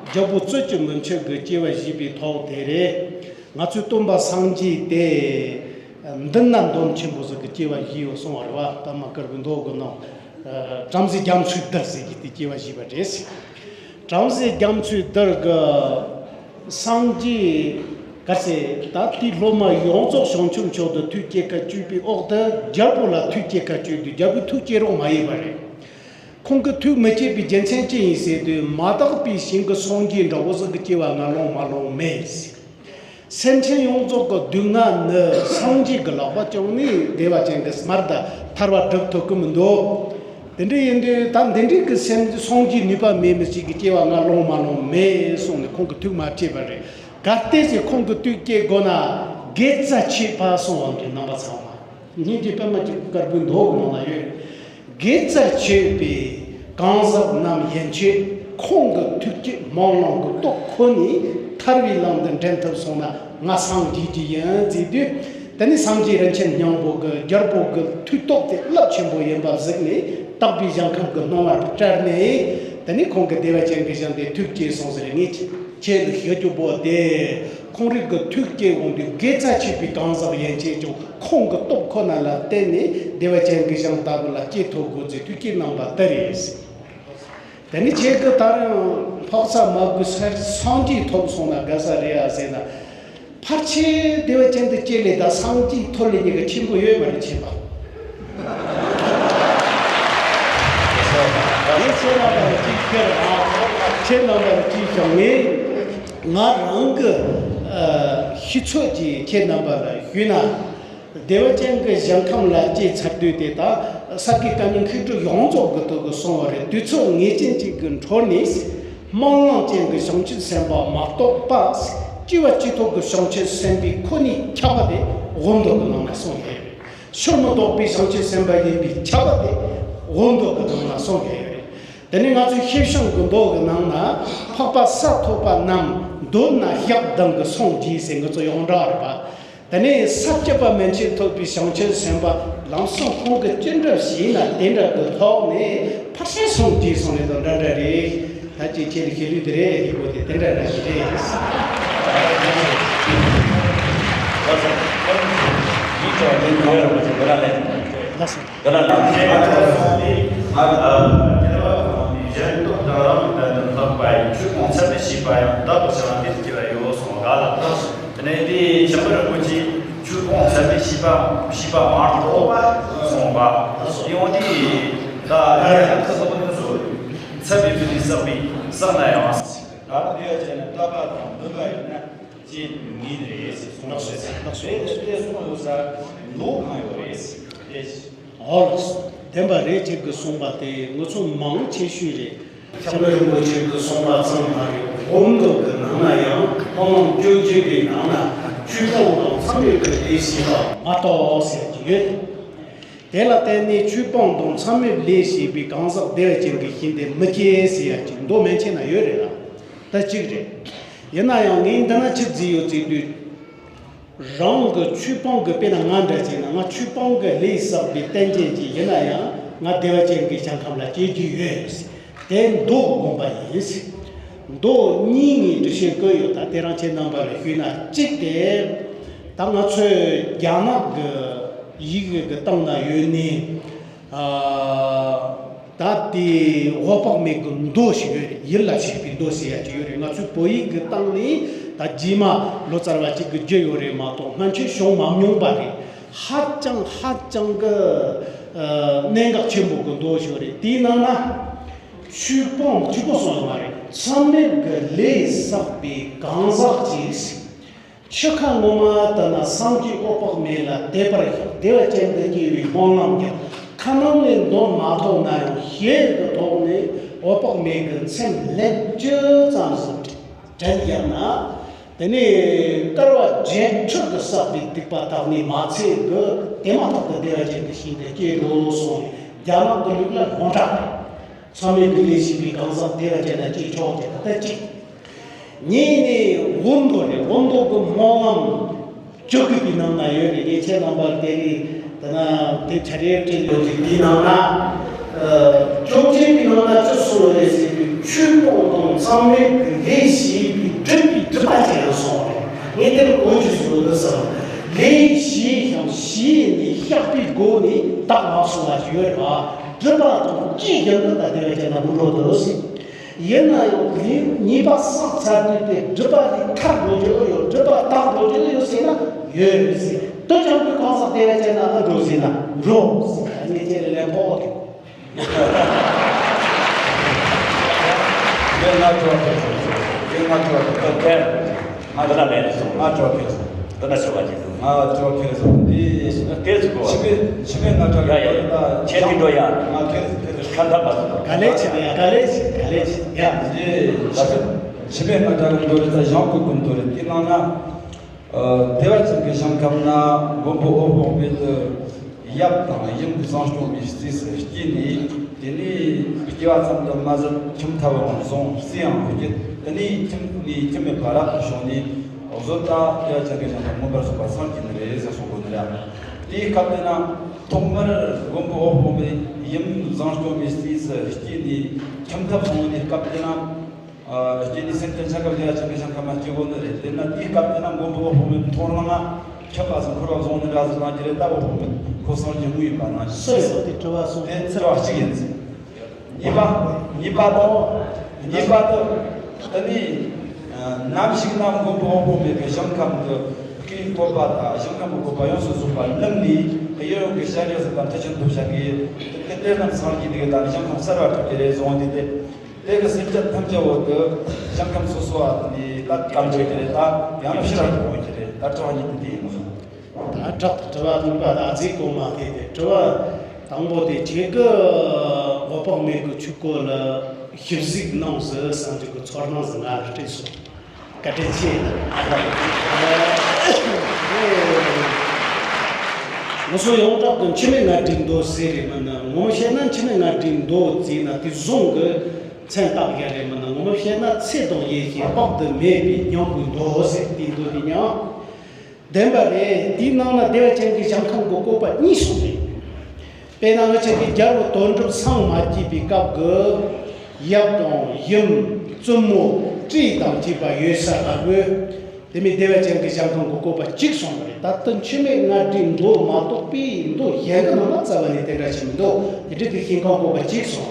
རྒྱལ་པོ་རྩུབ་ཀྱི་མི་ཆོས་ཀྱི་སྐྱེ་བ་བཞེས་པའི་ཐོག་དེ་རེད། ང་ཚོའི་སྟོན་པ་སངས་རྒྱས་དེ་མདུན་ན་འདོམ་ཆེན་པོ་ཟིག་གི་སྐྱེ་བ་བཞེས་ཡོད་གསུང་བ་རེད་བ། པད་མ་དཀར་པོའི་མདོ་གི་ནང་། བྲམ་ཟེ་རྒྱ་མཚོའི་གདུལ་ཟེར་གྱི་དེ་སྐྱེ་བ་བཞེས་པ་རེད། བྲམ་ཟེ་རྒྱ་མཚོའི་གདུལ་གི་སངས་རྒྱས་ག་ཚད་ད་དེའི་སློབ་མ་ཡོངས་རྫོགས་བྱང་ཆུབ་མཆོག་ཏུ་ཐུགས་བསྐྱེད་ཁ་བཅུག་པའི་འོག་ཏུ་རྒྱལ་པོ་ལ་ཐུགས་བསྐྱེད་ཁ་བཅུག་དུས་རྒྱལ་པོའི་ཐུགས་བསྐྱེད་རོགས་མ་ཡིན་པ་རེད། ཁོང་གི་ཐུགས་མི་བསྐྱེད་པའི་རྒྱུ་མཚན་ཅི་ཡིན་ཟེར་དུས་མ་དག་པའི་ཞིང་གི་སངས་རྒྱས་འདྲ་བོ་ཟིག་གི་སྐྱེ་བ་ང་ལོང་མ་ལོང་མེད། སེམས་ཅན་ཡོངས་རྫོགས་ཀྱི་སྡུག་བསྔལ་ནི་སངས་རྒྱས་ཀྱི་ལག་པ་བརྐྱངས་ནས་བདེ་བ་ཅན་གྱི་མར་དང་ཐར་པ་སྒྲུབ་ཐུབ་ཀྱི་མི་འདུག་དེ་འདྲ་ཡིན་དུས་ད་འདི་འདྲའི་གི་སེམས་སངས་རྒྱས་ནུས་པ་མེད་མི་ཞིག་གི་སྐྱེ་བ་ང་ལོང་མ་ལོང་མེད་གསུངས་ནས་ཁོང་གི་ཐུགས་མ་བསྐྱེད་པ་རེད། གལ་ཏེ་ཟེར་ཁོང་གི་ཐུགས་བསྐྱེད་དགོས་ན་དགེ་རྩ་བྱེད་པ་གསུང་བ་འདྲའི་རྣམ་པ་ཚང་མ། སྙིང་རྗེ་པད་མ་དཀར་པོའི་མདོ་གི་ནང་ལ་ཡོད། དགེ་རྩ་བྱེད་པའི་གང་ཟག་རྣམས་ཡན་ཆད་ཁོང་གི་ཐུགས་ཀྱི་སྨོན་ལམ་གྱི་སྟོབས་ཁོ་ནས་ཐར་བའི་ལམ་དུ་འདྲེན་ཐུབ་སོང་ན་ང་སངས་རྒྱས་ཀྱི་ཡིན་ཟེར་དུས། དེ་ནི་སངས་རྒྱས་རིན་ཆེན་སྙིང་པོ་གི་རྒྱལ་པོ་གི་མཐུ་སྟོབས་དེ་རླབས་ཆེན་པོ་ཡིན་པ་གཟིགས་ནས་དག་པའི་ཞིང་ཁམས་ཀྱི་སྣང་བ་སྤྲད་ནས། དེ་ནས་ཁོང་གིས་བདེ་བ་ཅན་གྱི་ཞིང་དེ་ཐུགས་བསྐྱེད་སོང་ཟེར། ངས་ཁྱེད་ལ་ཞུ་རྒྱུ་བོ་དེ། ཁོང་རང་གི་ཐུགས་བསྐྱེད་འོང་དུས་དགེ་རྩ་ཆེ་བའི་གང་ཟག་ཡན་ཆད་ཀྱང་ཁོང་གི་སྟོབས་ཁོ་ན་ལ་བརྟེན་ནས་བདེ་བ་ཅན་གྱི་ཞིང་ལྟ་བུ་ལ་སྐྱེས་ཐོབ་དགོས་ཚུལ་ཐུགས་བསྐྱེད་གནང་བ་དེ་རེད། དེ་ནས་ཁྱེད་ཀྱིས་ད་རུང་འཕགས་ས་མ་གུ་སར་སངས་རྒྱས་ཐོབ་སོང་ན་དགའ་ས་རེད་ཨ་ཟེར་ན། ཕལ་ཆེར་བདེ་བ་ཅན་དུ་སྐྱེ་ལེ་དང་སངས་རྒྱས་ཐོབ་ལེ་གཉིས་ཀ་ཆེན་པོ་ཡོད་མ་རེད་ཁྱེད་པ། ངས་ཁྱེད་རང་ལ་གཅིག་ཁྱེད་རང་ཁྱེད་རྣམ་པ་ལ་གཅིག་ཀྱང་ངས་ང་རང་གི་ཨ་ཤེས་ཚོད་ཀྱིས་ཁྱེད་རྣམ་པ་ལ་ཞུས་ན། བདེ་བ་ཅན་གྱི་ཞིང་ཁམས་ལ་སྐྱེས་ཚར་དུས་དེ་དག་ས་དགེ་བཀའ་རྙིང་མཁས་གྲུབ་ཡོངས་རྫོགས་ཀྱི་ཐོག་གི་སོང་བ་རེད། དུས་ཚོད་ངེས་ཅན་ཅིག་གི་འཕྲོ་ནས་སྨོན་ལམ་ཅན་གྱི་བྱང་ཆུབ་སེམས་དཔའ་མ་གཏོགས་པ་སྐྱེ་བ་སྐྱེས་ཐོབ་ཀྱི་བྱང་ཆུབ་སེམས་དཔའི་ཁོ་ནའི་ཁྱབ་པ་དེ་སྒོམ་འདོད་ཀྱི་ནང་ན་སོང་ཡོད་རེད། ཕྱིར་མི་ལྡོག་པའི་བྱང་ཆུབ་སེམས་དཔའ་ཡིན་པའི་ཁྱབ་པ་དེ་སྒོམ་འདོད་ཀྱི་ནང་ན་སོང་ཡོད་རེད། དེ་ནས་ང་ཚོའི་ཤེས་བྱ་གི་མདོ་གི་ནང་ན་འཕགས་པ་ས་ཐོབ་པ་རྣམས་འདོད་ན་ཞག་དང་གི་སངས་རྒྱས་ཟེར་ང་ཚོ་ཡོངས་གྲགས་རེད་པ། དེ་ནས་ས་བཅུ་པ་མན་ཆད་ཐོབ་པའི་བྱང་ཆུབ་སེམས་དཔའ་ལམ་སང་ཁོང་གིས་ཅི་འདྲ་བྱས་ན་དེ་འདྲ་གི་ཐོག་ནས་ཕར་ཕྱིན་སངས་རྒྱས་སོང་ནས་དང་འདྲ་འདྲ་རེད། ད་ཅི་ཁྱེད་ལ་ཁྱེད་ལུས་དེ་རེད་ཡིན་པོ་དེ་དེ་འདྲ་འདྲ་ཞིག་རེད། ལགས་སོ། དེ་ལ་ལ་ཞེས་པ་ཐོག་སོང་སྟེ། ང་ཨ་རྒྱལ་བ་ཁོང་ནི་གཞན་སྟོབས་དང་རང་ལུགས་དང་དུ་ལྷག་པ་ཡི་ཆོས་སྤོང་ཚད་མེད་ཞེས་པ་ཡང་བདག་ཏུ་བྱ་བ་འདི་སྐྱེ་བ་ཡོད་གསུངས་པ་ག་ལ། དེ་ནས་དེའི་ཆེན་པོ་རིན་པོ་ཆེས་ཆོས་སྤོང་ཚད་མེད་ཞེས་པ་ཞེས་པ་མ་གཏོགས་པ་གསུངས་པ། དེ་འོང་དེ་ད་རྒྱལ་ཁབ་ཀྱི་སློབ་དཔོན་ཚོས་ཚད་མེད་པའི་ལས་བསགས་པའི་བསགས་ན་ཡང་། ད་རུང་དེ་བ་ཅན་ནི་ལྟ་བ་དང་འདུན་པ་ཡོད་ན། ཅེས་ངེས་རེད་ཟེར་གསུངས་པ་རེད། རེད་དེ་གསུངས་ཡོད་ས་ལོ་གང་ཡོད་རེད་ཟེར་ཏེ། འོ་ལགས་སོ། བདེན་པ་རེད། ཁྱེད་ཀྱིས་གསུངས་པ་དེ་ང་ཚོ་མང་ཆེ་ཤོས་རེད། ཆེན་པོ་རིན་པོ་ཆེ་གིས་གསུངས་པ་ཙམ་མ་རེད། སྒོམ་འདོད་ཀྱི་ནང་ན་ཡང་སྨོན་ལམ་བཅོ་བརྒྱད་པའི་ནང་ན་ཆོས་སྤོང་དང་མཚམས་མེད་ཀྱི་ལས་བྱེད་པ་མ་གཏོགས་ཟེར་གྱི་ཡོད། དེ་ལ་བརྟེན་ནས་ཆོས་སྤོང་དང་མཚམས་མེད་ལས་བྱེད་པའི་གང་ཟག་བདེ་བ་ཅན་གྱི་ཞིང་དེ་མི་སྐྱེ་ཟེར་ཡ་ཅིག་མདོ་མན་ཆད་ན་ཡོད་རེད་ལ། ད་གཅིག་རེད། ཡིན་ན་ཡང་ངས་འདི་ན་ཆི་བརྩིས་ཡོད་ཟེར་དུས། རང་གི་ཆོས་སྤོང་གི་དཔེར་ན་ང་འདྲ་བྱས་ན་ང་ཆོས་སྤོང་གི་ལས་བསགས་པའི་རྟེན་ཅན་ཅིག་ཡིན་ན་ཡང་ང་བདེ་བ་ཅན་གྱི་ཞིང་ཁམས་ལ་སྐྱེ་རྒྱུ་ཡོད། དེ་མདོ་དགོངས་པ་ཡིན། མདོ་གཉིས་ངས་འགྲེལ་བཤད་བཀོད་ཡོད། ད་དེ་རང་ཁྱེད་རྣམ་པ་ལ་ཞུས་ན། གཅིག་དེ་ད་ང་ཚོས་རྒྱ་ནག་གི་ཡི་གེ་གི་སྟེང་ན་ཡོད་ནི། ཨ། ད་དེ་འོད་དཔག་མེད་ཀྱི་མདོ་ཞིག་ཡོད་རེད། ཡིད་ལ་བྱེད་པའི་མདོ་ཟེར་ཡ་ཅིག་ཡོད་རེད། ང་ཚོའི་བོད་ཡིག་གི་སྟེང་ནས་ད་རྗེས་མ་ལོ་ཙཱ་བ་ཅིག་གིས་བསྒྱུར་ཡོད་རེད་མ་གཏོགས་སྔོན་ཆད་བྱུང་མ་མྱོང་པ་རེད། ཧ་ཅང་ཧ་ཅང་གི་ཨ་གནད་འགག་ཆེན་པོ་གི་མདོ་ཞིག་རེད། དེའི་ནང་ན་ཆོས་སྤོང་གཅིག་པོ་སོང་ཡོད་མ་རེད། མཚམས་མེད་ཀྱི་ལས་བསགས་པའི་གང་ཟག་ཅིག་འཆི་ཁ་ངོ་མ་ལྟ་ན་སངས་རྒྱས་འོད་དཔག་མེད་ལ་དད་པར་བདེ་བ་ཅན་དུ་སྐྱེ་བའི་སྨོན་ལམ་རྒྱབ། ཁ་ནང་ནས་འདོན་མ་ཐུབ་ན་ཡང་ཞལ་གྱི་ཐོག་ནས་འོད་དཔག་མེད་ཀྱི་མཚན་ལན་བཅུ་ཙམ་ཞིག་དྲན་བརྒྱབ་ན། དེ་ནས་བསྐལ་པ་བརྒྱད་ཁྲི་གི་བསགས་པའི་སྡིག་པ་དག་ནས་མ་ཚད་གི་དེ་མ་ཐག་ཏུ་བདེ་བ་ཅན་གྱི་ཞིང་དུ་སྐྱེ་འགྲོ་གསུངས་ནས་རྒྱ་ནག་གི་ལུགས་ལ་ཡོངས་གྲགས་རེད། མཚམས་མེད་ཀྱི་ལས་བྱེད་པའི་གང་ཟག་བདེ་བ་ཅན་ལ་སྐྱེ་ཆོག་ཅེས་པ་ད་གཅིག་གཉིས་ནི་འོད་མདོ་རེད། འོད་མདོ་གི་སྨོན་ལམ་བཅུ་དགུ་པའི་ནང་ན་ཡོད་རེད། ངས་ཁྱེད་རྣམ་པར་དེ་རིང་ད་ན་དེ་བྱ་རེ་སྤྲད་ཡོད་ཅིག་དེའི་ནང་ན་ཨ་བཅོ་བརྒྱད་པའི་ནང་ན་ཅི་གསུངས་རེད་ཟེར་དུས། ཆོས་སྤོང་དང་མཚམས་མེད་ཀྱི་ལས་བྱེད་པའི་སྒྲུབ་པའི་སྒྲུབ་པ་ཅན་ལ་སོགས་རེད། ངས་དེ་ལ་གོ་རྒྱུ་ཞིག་ཡོད་དུ་བསམ། ལས་བྱས་ཤིང་བྱས་ནས་བཤགས་པའི་སྒོ་ནས་བདག་མ་སོང་བ་ཞིག་ཡོད་རེད་པ། སྒྲུབ་པ་དང་ཅིའི་རྒྱུ་མཚན་དང་བདེ་བ་ཅན་ན་མི་འགྲོ་འདུག་ཟེར། ཡིན་ན་ཡང་ལས་ཉེས་པ་བསགས་ཚར་དུས་དེ་སྒྲུབ་པ་ལས་ཐར་འགྲོ་རྒྱུ་ཡོད། སྒྲུབ་པ་དག་འགྲོ་རྒྱུ་ཡོད་ཟེར་ན་ཡོད་ཟེར། དེ་ཀྱང་དུས་གང་ཟག་བདེ་བ་ཅན་ན་ཨ་འགྲོ་ཟེར་ན་འགྲོ་ཟེར། ཨ་ནི་དེ་ལས་ཕོག་དེ། དེ་ང་ཚོ་དེ་ང་ཚོ་དེ་ང་འདི་ལ་ལན་སོང་། ང་ཅོག་ཁེལ་སོང་། འདི་ན་ཆོ་བ་ཅིག་འདུག་ང་ཅོག་ཁེལ་སོང་། འདི་ཁེལ་སོང་གོ། ཕྱི་པའི་ཕྱི་པའི་ང་ཅོག་ཡ་ཡ་ཡ། ཁྱེད་ཀྱི་འགྲོ་ཡ། ང་ཁེལ་ཁེལ་ཁ་མཐའ་མ་སོང་། ག་ལེ་ཆི་ཡ། ག་ལེ་ཆི། ག་ལེ་ཆི་ཡ། འདི་ཕྱི་པའི་ང་ཅོག་འདོ་རེད། ད་ཞང་ཀུ་ཀུན་འདོ་རེད། དེ་ནང་ན། ཨ་བདེ་བ་ཅན་གྱི་ཞིང་ཁམས་ན་མགོན་པོ་འོད་དཔག་མེད་དུ་ཡབ་དང་ཡུམ་གྱི་བཟང་སྐྱོང་བའི་རྩིས་སུ་སྐྱེས་ནས། དེ་ནས་སྐྱེ་བ་ཙམ་དུ་མ་ཟད་ཁྱིམ་ཐབ་འོང་སོང་། རྩིས་ཡང་བསྐྱེད། དེ་ནས་ཁྱིམ་ནས་ཁྱིམ་མེད་པར་བྱུང་ནས་གཟོད་ད་བདེ་བ་ཅན་གྱི་ཞིང་དུ་མངོན་པར་རྫོགས་པར་སངས་རྒྱས་ནི་རེད་ཟེར་གསུང་གོ་ནི་རེད། དེའི་སྐབས་དེ་ན། ཐོག་མར་མགོན་པོ་འོད་དཔག་མེད་ཡུམ་བཟང་སྐྱོང་གི་རྩིས་སུ་སྐྱེས་ནས་ཁྱིམ་ཐབ་སོང་ནས་སྐབས་དེ་ན། ཨ། སྐྱེས་ནས་སེམས་ཅན་ཆ་ཁ་བདེ་བ་ཅན་གྱི་ཞིང་ཁམས་མ་སྐྱེ་གོ་ནི་རེད། དེ་ན་དེའི་སྐབས་དེ་ན་མགོན་པོ་འོད་དཔག་མེད་མཐོང་སྣང་ང་ཁྱབ་པ་ཟིག་འཁོར་བ་བཟུང་ནས་འདྲ་ཟིག་བཏང་གི་རེད། ལྟ་བུ་དཔག་མེད་ཁོ་སངས་རྒྱས་དངོས་ཡིན་པ་ནང་བཞིན། སུ་རེད་ཟེར་དེ་དྲི་བ་གསུངས། དེ་དྲི་བ་གཅིག་ཡིན་ཟིག་གཉིས་པ། གཉིས་པ་དང་། གཉིས་པ་དང་། དེ་ནས། ཨ། ནམ་ཞིག་ན་མགོན་པོ་འོད་དཔག་མེད་ཀྱི་ཞིང་ཁམས་ཀྱི་སྐུའི་བཀོད་པ་དང་ཞིང་ཁམས་ཀྱི་བཀོད་པ་ཡོངས་སུ་རྫོགས་པ་ལམ་ནས་གཡས་གཡོན་གྱི་སྤྱན་རས་གཟིགས་དང་མཐུ་ཆེན་ཐོབ་བྱ་གི་དེ་དེ་རྣམས་སངས་རྒྱས་དེ་ག་དང་ཞིང་ཁམས་གསར་བ་གྲུབ་ཀྱི་རེད་གསུངས་ཏེ། དེ་དེ་གི་སེམས་ཅན་ཐམས་ཅད་འོག་ཏུ་ཞིང་ཁམས་སོ་སོ་བ་ནས་ད་བཀའ་འགྲོ་གི་རེད། ད་ཡང་ན་ཕྱིར་ར་འགྲོ་དགོས་ཀྱི་རེད། ད་དྲི་བ་གཉིས་དེ་དེ་ཡིན་ནོ། ད་དྲག་ཏུ་དྲི་བ་གཉིས་པ་ད་རྫིག་གོ་མ་ཐེ་དེ་དྲི་བ་དང་པོ་དེ་ཁྱེད་ཀྱི་འོད་དཔག་མེད་ཀྱི་ཆོས་སྐོར་ལ་ཞིབ་གཟིགས་གནང་ཟིག་བསམ་རྒྱུ་གི་ཚོར་སྣང་ཟིག་ང་ལ་སྤྲད་སོང་། བཀའ་དྲིན་ཆེ་ལ། ང་ཚོ་ཡོངས་གྲགས་ཀྱི་འཆི་མེད་ལྔ་སྒྲིག་མདོ་ཟེར་རེད་མིན་ན། ངོ་མ་བཤད་ན་འཆི་མེད་ལྔ་སྒྲིག་མདོ་ཟེར་ན་དེ་བཟུང་གི་མཚན་བཏགས་ཡ་རེད་མིན་ན། ངོ་མ་བཤད་ན་ཚེ་དང་ཡེ་ཤེས་དཔག་ཏུ་མེད་པའི་སྙིང་པོའི་མདོ་ཟེར་དེའི་མདོ་དེ་ཉག་བདེན་པ་རེད། དེའི་ནང་ན་བདེ་བ་ཅན་གྱི་ཞིང་ཁམས་ཀྱི་བཀོད་པ་གཉིས་གསུངས་རེད། དཔེར་ན་ང་ཅག་གི་རྒྱལ་པོ་དོན་གྲུབ་སངས་མ་རྒྱས་པའི་སྐབས་ཀྱི་ཡབ་དང་ཡུམ་བཙུན་མོ་སྤྲེའུ་དང་བཅས་པ་ཡོད་ས་ལ་བོད་དེ་མིན་བདེ་བ་ཅན་གྱི་ཞིང་ཁམས་ཀྱི་བཀོད་པ་གཅིག་གསུངས་པ་རེད། ད་ལྟ་འཆི་མེད་ལྔ་སྒྲིག་མདོ་མ་གཏོགས་པའི་མདོ་གཞན་གྱི་ནང་ན་རྩ་བ་ནས་དེ་འདྲ་ཞིག་མི་འདུག་དེ་འདྲ་གི་ཞིང་ཁམས་བཀོད་པ་གཅིག་གསུངས་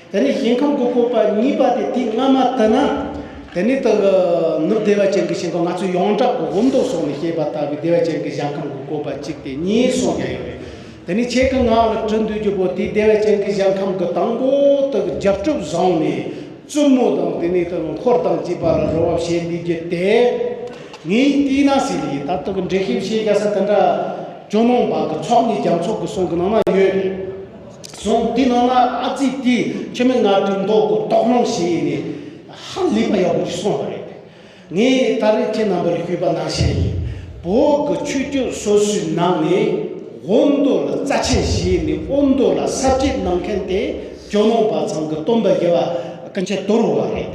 པ་རེད། དེ་ནས་ཞིང་ཁམས་ཀྱི་བཀོད་པ་གཉིས་པ་དེ་དེའི་སྔ་མ་དེ་ན། དེ་ནས་དེ་གི་ནུབ་བདེ་བ་ཅན་གྱི་ཞིང་ཁམས། ང་ཚོས་ཡོངས་གྲགས་ཀྱི་འོབ་མདོ་སོགས་ནས་བཤད་པ་ལྟ་བུའི་བདེ་བ་ཅན་གྱི་ཞིང་ཁམས་ཀྱི་བཀོད་པ་གཅིག་དེ་གཉིས་གསུངས་ཀྱང་ཡོད་རེད། དེ་ནས་ཁྱེད་ཀྱིས་ང་ལ་དྲི་འདོད་རྒྱུ་བོ་དེ་བདེ་བ་ཅན་གྱི་ཞིང་ཁམས་ཀྱི་དང་པོ་དེ་གི་རྒྱལ་སྲིད་བཟུང་ནས་བཙུན་མོ་དང་དེ་ནས་དེ་འཁོར་དང་བཅས་པ་ལ་རོལ་བ་བྱེད་འདི་རྒྱུ་དེ། ངས་བལྟས་ན་ཟེར་ལེ། ད་ལྟ་གི་འགྲེལ་བཤད་བྱེད་རྒྱ་ས་དེ་འདྲ་ཇོ་ནང་པ་གི་ཚོགས་གཉིས་རྒྱ་མཚོ་གི་གསུང་གི་ནང་ན་ཡོད་རེད། གསུང་དེའི་ནང་ན་ཨ་ཙི་དེ་འཆི་མེད་ལྔ་སྒྲིག་མདོ་གི་དོགས་སློང་བྱས་ནས་ཧ་ལས་པ་ཡག་པོ་ཞིག་གསུངས་པ་རེད། ངས་ད་རེས་ཁྱེད་རྣམ་པར་ཞུས་པ་ནང་བཞིན་ཡིན། བོད་ཀྱི་ཆོས་བརྒྱུད་སོ་སོའི་ནང་ནས་འོབ་མདོ་ལ་རྩ་ཆེན་བྱས་ནས་འོབ་མདོ་ལ་ས་བཅད་གནང་མཁན་དེ་ཇོ་ནང་པ་ཚང་གི་སྟོན་པ་བཞི་པ་ཀུན་མཁྱེན་དོ་རུང་བ་རེད།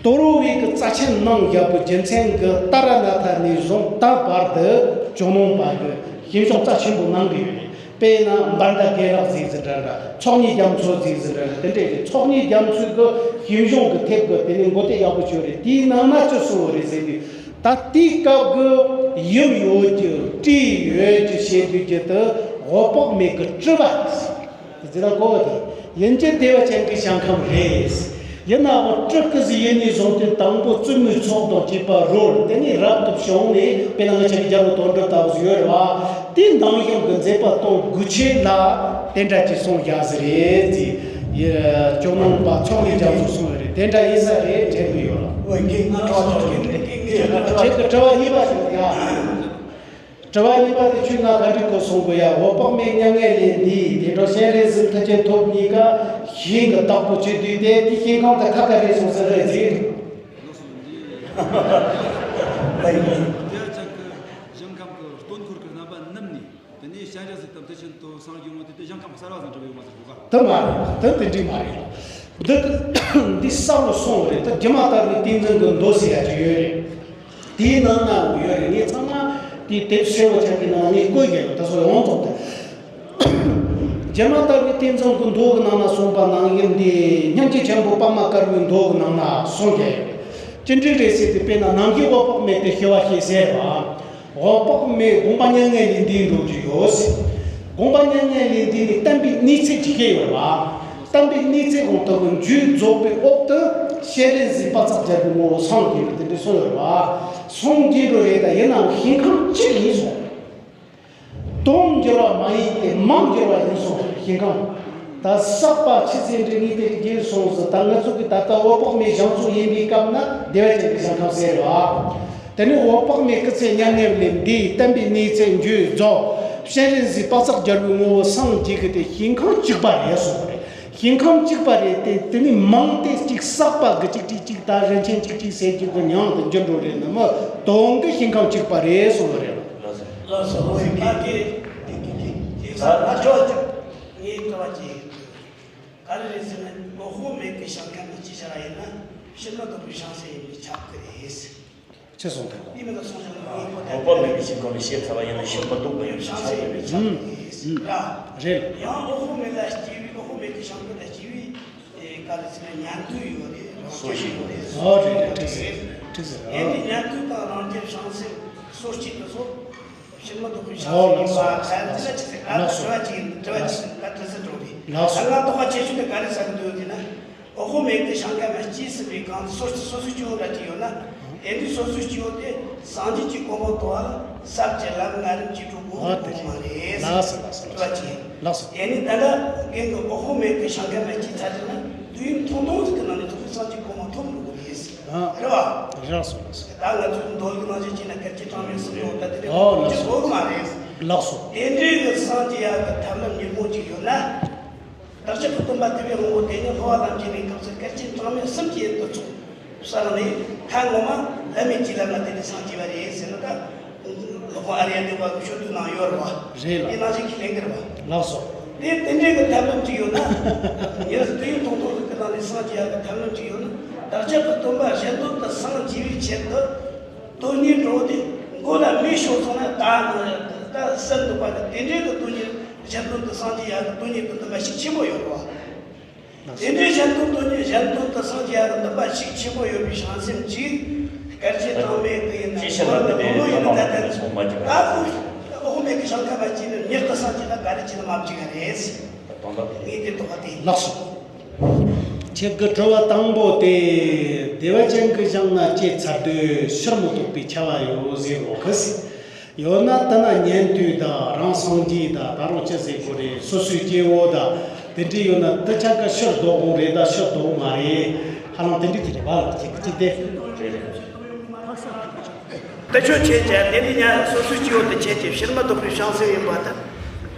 དོ་རུང་བའི་གི་རྩ་ཆེན་གནང་བཞག་པའི་རྒྱུ་མཚན་གྱིས་ཏཱ་ར་ནཱ་ཐ་ནས་བཟུང་ད་བར་དུ་ཇོ་ནང་པ་གི་ཞིང་སྐྱོང་རྩ་ཆེན་པོ་གནང་གི་ཡོད་རེད། དཔེར་ན་འབར་མདའ་དགེ་ལེགས་ཟེར་ཟིན་འདྲ་འདྲ། ཚོགས་གཉིས་རྒྱ་མཚོ་ཟེར་ཟིན་འདྲ་འདྲ། དེ་འདྲའི་ཚོགས་གཉིས་རྒྱ་མཚོའི་གི་ཞིང་སྐྱོང་གི་ཐེབས་གི་དེ་ནས་མགོ་བདེ་ཡག་པོ་བྱོས་རེད། དེའི་ནང་ན་ཅི་གསུངས་པ་རེད་ཟེར་དུས། ད་དེའི་སྐབས་ཀྱི་ཡུམ་ཡོད་རྒྱུ་སྤྲེའུ་ཡོད་རྒྱུ་བཤད་དུས་རྒྱུ་དུ་འོད་དཔག་མེད་ཀྱི་སྤྲུལ་པ་ཟེར་ན་གོ་བ་དེ་ཡིན་གྱི་བདེ་བ་ཅན་གྱི་ཞིང་ཁམས་རེད། ཡིན་ནའང་སྤྲུལ་སྐུ་ཟིག་ཡིན་ནས་བཟུང་སྟེ་དང་པོ་བཙུན་མོའི་ཚོགས་དང་བཅས་པ་རོལ། དེ་ནས་རབ་ཏུ་བྱུང་ནས་དཔེར་ན་ང་ཅག་གི་རྒྱལ་པོ་དོན་གྲུབ་ལྟ་བུ་ཟིག་ཡོད་རེད་བ། དེའི་འདང་ཞིང་གི་མཛད་པ་གཏོང་དགོས་ཆེད་ལ་དེ་འདྲ་ཅིག་གསུངས་བཞག་ཟིག་རེད་ཟེར། ཡ། ཇོ་ནང་པ་ཚོགས་གཉིས་རྒྱ་མཚོ་གསུངས་ཡོད་རེད། དེ་འདྲ་ཡིན་ས་རེད་དྲན་གི་ཡོད་ལ། འོ་ངས་ང་ཁྲོ་ཁྲོ་གི་ཁྱེད་ཀྱི་དྲི་བ་གཉིས་པ་ཞིག་ཡ། དྲི་བ་གཉིས་པ་དེ་ཁྱོད་ང་ག་འདྲ་གོ་གསུང་གི་ཡ། འོད་དཔག་མེད་མྱ་ངན་ལས་འདས། དེ་འཕྲོ་སྤྱན་རས་གཟིགས་མཐུ་ཆེན་ཐོབ་གཉིས་ཀ་ཞིང་གི་བདག་པོ་བྱེད་དུས་དེ་དེ་ཞིང་ཁམས་དེ་ཁ་ཁ་རེད་གསུངས་ས་རེད་ཟེར། ལགས་སོ། འདི་བདེ་བ་ཅན་གྱི་ཞིང་ཁམས་ཀྱི་སྟོན་འཁོར་གྱི་རྣམ་པ་བསྣམས་ནས། དེ་ནས་སྤྱན་རས་གཟིགས་དང་མཐུ་ཆེན་ཐོབ་སངས་རྒྱས་ཡོང་དུས་དེ་ཞིང་ཁམས་གསར་བ་ཟིག་འགྲུབ་ཡོད་མ་ཟེར་གོ་ག་དེ་མ་རེད། དེ་དེ་འདྲ་མ་རེད། འདི་འདི་གསར་དུ་སོང་བ་རེད། ད་སྒྱུ་མ་ལྟ་བུའི་ཏིང་འཛིན་གྱི་མདོ་ཟེར་ཡ་ཅིག་ཡོད་རེད། དེའི་ནང་ན་ཡོད་རེད། ངས་ཚང་མ་དེའི་དེབ་སེར་པོ་ཆ་གི་ནང་ནས་བཀོད་ཡོད། ད་སོ་ཡོངས་རྫོགས་དེ། སྒྱུ་མ་ལྟ་བུའི་ཏིང་འཛིན་གྱི་མདོ་གི་ནང་ན་གསུངས་པ་ནང་བཞིན་དེ་སྙིང་རྗེ་ཆེན་པོ་པདྨ་དཀར་པོའི་མདོ་གི་ནང་ན་གསུངས་ཡོད་རེད། ཅི་འདྲ་རེད་ཟེར་དུས་དཔེར་ན་ནམ་མཁའི་འོད་དཔག་མེད་དེ་ཤེས་པ་ཞིག་ཟེར་བ། འོད་དཔག་མེད་དགོངས་པ་མྱ་ངན་ལས་འདས་འགྲོ་རྒྱུ་ཡོད་ཟེར། དགོངས་པ་མྱ་ངན་ལས་འདས་ནས་བསྟན་པའི་གནས་ཚད་ཅིག་བཤད་ཡོད་རེད་བ། བསྟན་པའི་གནས་ཚད་གང་ལྟ་བུ་མཇུག་རྫོགས་པའི་འོག་ཏུ་སྤྱན་རས་གཟིགས་དཔག་བསམ་རྒྱལ་པོའི་ངོ་བོ་སངས་རྒྱས་པ་དེ་འདྲ་གསུངས་ཡོད་རེད་བ། སངས་རྒྱས་འགྲོ་རེད། ད་ཡིན་ནའང་ཞིང་ཁམས་གཅིག་ཡིན་གསུངས། དུམ་འགྱུར་བ་མ་ཡིན་ཏེ་མང་འགྱུར་བ་ཡིན་གསུངས། ཞིང་ཁམས་ད་བསགས་པ་ཆུ་ཚོད་འདྲ་གཉིས་དེ་རྒྱས་སོང་ཟིག་ད་ང་ཚོ་གི་ད་ལྟ་འོད་དཔག་མེད་ཞིང་ཚོ་ཡིན་པའི་སྐབས་ན་བདེ་བ་ཅན་གྱི་ཞིང་ཁམས་ཟེར་བ། དེ་ནས་འོད་དཔག་མེད་སྐུ་ཚེ་མྱ་ངན་ལས་འདས། བསྟན་པའི་གནས་ཚད་མཇུག་རྫོགས། སྤྱན་རས་གཟིགས་དཔག་བསམ་རྒྱལ་པོའི་ངོ་བོ་སངས་རྒྱས་ཀྱི་དེ་ཞིང་ཁམས་གཅིག་པ་རེད་གསུངས་པ་རེད། ཞིང་ཁམས་གཅིག་པ་རེད་དེ། དེ་ནས་མང་སྟེ་གཅིག་བསགས་པ་གི་གཅིག་གཅིག་གཅིག་ད་རིན་ཆེན་གཅིག་གཅིག་ཟེར་རྒྱུ་གི་མྱིང་དུ་འགྱུར་འགྲོ་རེད་ན་མི་དོན་གྱི་ཞིང་ཁམས་གཅིག་པ་རེད་གསུངས་པ་རེད། ལགས་སོ། ལགས་སོ། ཨོ་ཡེ་གེ། ད་ང་ཆོག་ཅིག་ངའི་དྲི་བ་ཅིག་ཡིན། ག་རེ་རེད་ཟེར་ན་འོད་དཔག་མེད་ཀྱི་ཞིང་ཁམས་ནི་ཅི་བྱ་བ་ཡིན་ན་ཕྱིར་མི་ལྡོག་པའི་བྱང་སེམས་ཡིན་པས་ཁྱབ་ཀྱི་རེད། ཅི་གསུངས་ཐལ། འོད་དཔག་མེད་ཀྱི་ཞིང་ཁམས་ལ་ཤེས་ཚར་བ་ཡིན་ན་ཕྱིར་མི་ལྡོག་པའི་བྱང་སེམས་ཡིན་པས་ཁྱབ་ཀྱི་རེད། རེད། ཡང་འོ་ཧོ་མེ་ལ་སྐྱེ་བའི་འོ་ཧོ་མེ་གི་ཤང་ཀ་ལ་སྐྱེ་བའི་ཨེ་ག་རེ་ཟེར་ན་ཉན་ཐོས་ཡོད་རེད། རང་རྒྱལ་ཡོད་རེད། ཨོ་རེད་རེད། འགྲིག་ཟེར་འགྲིག་ཟེར། ཨེ་ནི་ཉན་ཐོས་དང་རང་རྒྱལ་བྱང་སེམས་གསོ་སྤྱད་དུ་སོགས་ཕྱིར་མི་ལྡོག་པའི་ཨོ་ལགས་སོ། ཤང་སེམས་ཡིན་པ་ལགས་སོ། ལགས་སོ། དྲི་བ་གཅིག་དྲི་བ་གཅིག་ད་དྲི་ཟིན་འགྲོ་རེད། ལགས་སོ། ད་ང་དོགས་པ་ཆེ་ཤོས་དེ་ག་རེ་ཟ་གི་འདུག་ཟེར་ན། འོ་ཧོ་མེ་གི་ཤང་ཀ་མ་སྐྱེས་ཟིན་པའི་གང་སོ་སོ་སོ་སྐྱེ་བོ་འདྲ་གཅིག་ཡོད་ན། དེ་འདྲའི་སོ་སོའི་སྐྱེ་བོ་དེ་སངས་རྒྱས་ཀྱི་གོ་འཕང་ཐོབ་པ་ལ་ཟབ་ཀྱི་ལམ་ང་རིམ་གྱིས་འགྲོ་དགོས་ཨ་དེ་དགོས་མ་རེད། ལགས་སོ་ལགས་སོ། དྲི་བ་གཅིག་ལགས་སོ། དེ་ནི་ད་ལྟ་རྒན་གྱི་འོ་ཧོ་མེ་གི་ཤང་ཀ་མ་སྐྱེས་ཚར་དུས་ན་དུས་ཡུན་ཐུང་ཐུང་ཟིག་གི་ནང་ནས་ཐུགས་སངས་རྒྱས་གོ་འཕང་ཐོབ་འགྲོ་གི་རེད། ཨ་རེད་བ། རག་སོང་ལགས་སོ། ད་ང་ཚོའི་མདོ་གི་ནང་བཞིན་བྱས་ན་སྐད་ཅིག་གྲངས་མེད་གསུམ་ཡོད་ད་དེ་འདྲའི་ཨོ་ཐུགས་ལགས་སོ། དགོས་གི་མ་རེད། ལགས་སོ། དེ་འདྲའི་གི་སངས་རྒྱས་ཡག་གི་ཐབས་ལམ་ཉོན་མོངས་ཅིག་ཡོད་ན། བདག་ཅག་གི་སྟོན་པ་དེ་བས་དབང་པོ་དེ་ཉིད་འཕོ་བ་ལམ་གྱི་གནས་སྐབས་སུ་སྐད་ཅིག་གྲངས་མེད་གསུམ་གྱི་ཡུན་དུ་ཚོགས་བསགས་ནས་ཐལ་ངོ་མ་བླ་མེད་ཀྱི་ལམ་ལ་བརྟེན་ནས་སངས་རྒྱས་པ་རེད་ཟེར་ན། ད་སློབ་དཔོན་ཨཱརྱ་དེ་བ་གི་ཤོད་དུས་ནང་ཡོད་རེད་བ། རེད་ལ། དེ་ནང་བཞིན་གྱི་ལས་འགུལ་བ། ལགས་སོ། དེ་དེ་འདྲའི་གི་ཐབས་ལམ་ཅིག་ཡོད་ན། ཉེ་རུ་དུས་ཡུན་ཐུང་ཐུང་གི་ནང་ནས་སངས་རྒྱས་ཡག་གི་ཐབས་ལམ་ཅིག་ཡོད་ན། བདག་ཅག་གི་སྟོན་པ་གཞན་དོན་དུ་སངས་རྒྱས་པའི་ཆེད་དུ། དོན་གཉེར་འགྲོ་དེ་མགོ་ལ་མེ་ཤོར་སོང་ན་ད་ད་སེམས་སྡུག་པ་དང་དེ་འདྲའི་གི་དོན་གཉེར་གཞན་དོན་དུ་སངས་རྒྱས་ཡག་གི་དོན་གཉེར་དོན་དུ་མ་ཞིག་ཆེན་པོ་ཡོད་རེད་བ། དེ་འདྲའི་གཞན་དོན་དོན་གཉེར་གཞན་དོན་དུ་སངས་རྒྱས་ཡག་གི་འདུན་པ་ཞིག་ཆེན་པོ་ཡོད་པའི་བྱང་སེམས་ཀྱིས་སྐད་ཅིག་གྲངས་མེད་གི་ཡིན་ན་ཅི་བྱེད་ན་དེ་འདྲའི་ཡིན་ན་ད་ལྟ་ད་ཁོ་འོ་མེད་གི་ཤང་ཀ་མ་སྐྱེས་ནས་མྱུར་དུ་སངས་རྒྱས་ན་ག་རེ་བྱས་ན་མ་བྱེད་ག་རེད། དོན་དག་དེ་ངས་དེ་རྟོགས་པ་དེ། ལགས་སོ། ཁྱེད་ཀྱི་དྲི་བ་དང་པོ་དེ། བདེ་བ་ཅན་གྱི་ཞིང་ན་སྐྱེས་ཚར་དུས་ཕྱིར་མི་ལྡོག་པའི་ཁྱབ་པ་ཡོད་ཟེར་གོ་གི། ཡོད་ན་དེ་ན་ཉན་ཐོས་དང་རང་སངས་རྒྱས་དང་ད་རུང་ཅི་ཟེར་དགོས་རེད། སོ་སོའི་སྐྱེ་བོ་དང་དེ་འདྲ་ཡོད་ན་དེ་ཆ་ག་ཕྱིར་ལྡོག་འོང་རེད་ད་ཕྱིར་ལྡོག་མ་རེད། ཧ་ལམ་དེ་འདྲ་དེ་རེད་བ་ལ་ཅིག་ཅིག་དེ། དེ་ཆོས་ཁྱེད་ཀྱང་དེ་ནི་ཉན་སོ་སོའི་སྐྱེ་བོ་དེ་ཁྱེད་ཀྱི་ཕྱིར་མི་ལྡོག་པའི་བྱང་སེམས་ཡིན་པ་དང་།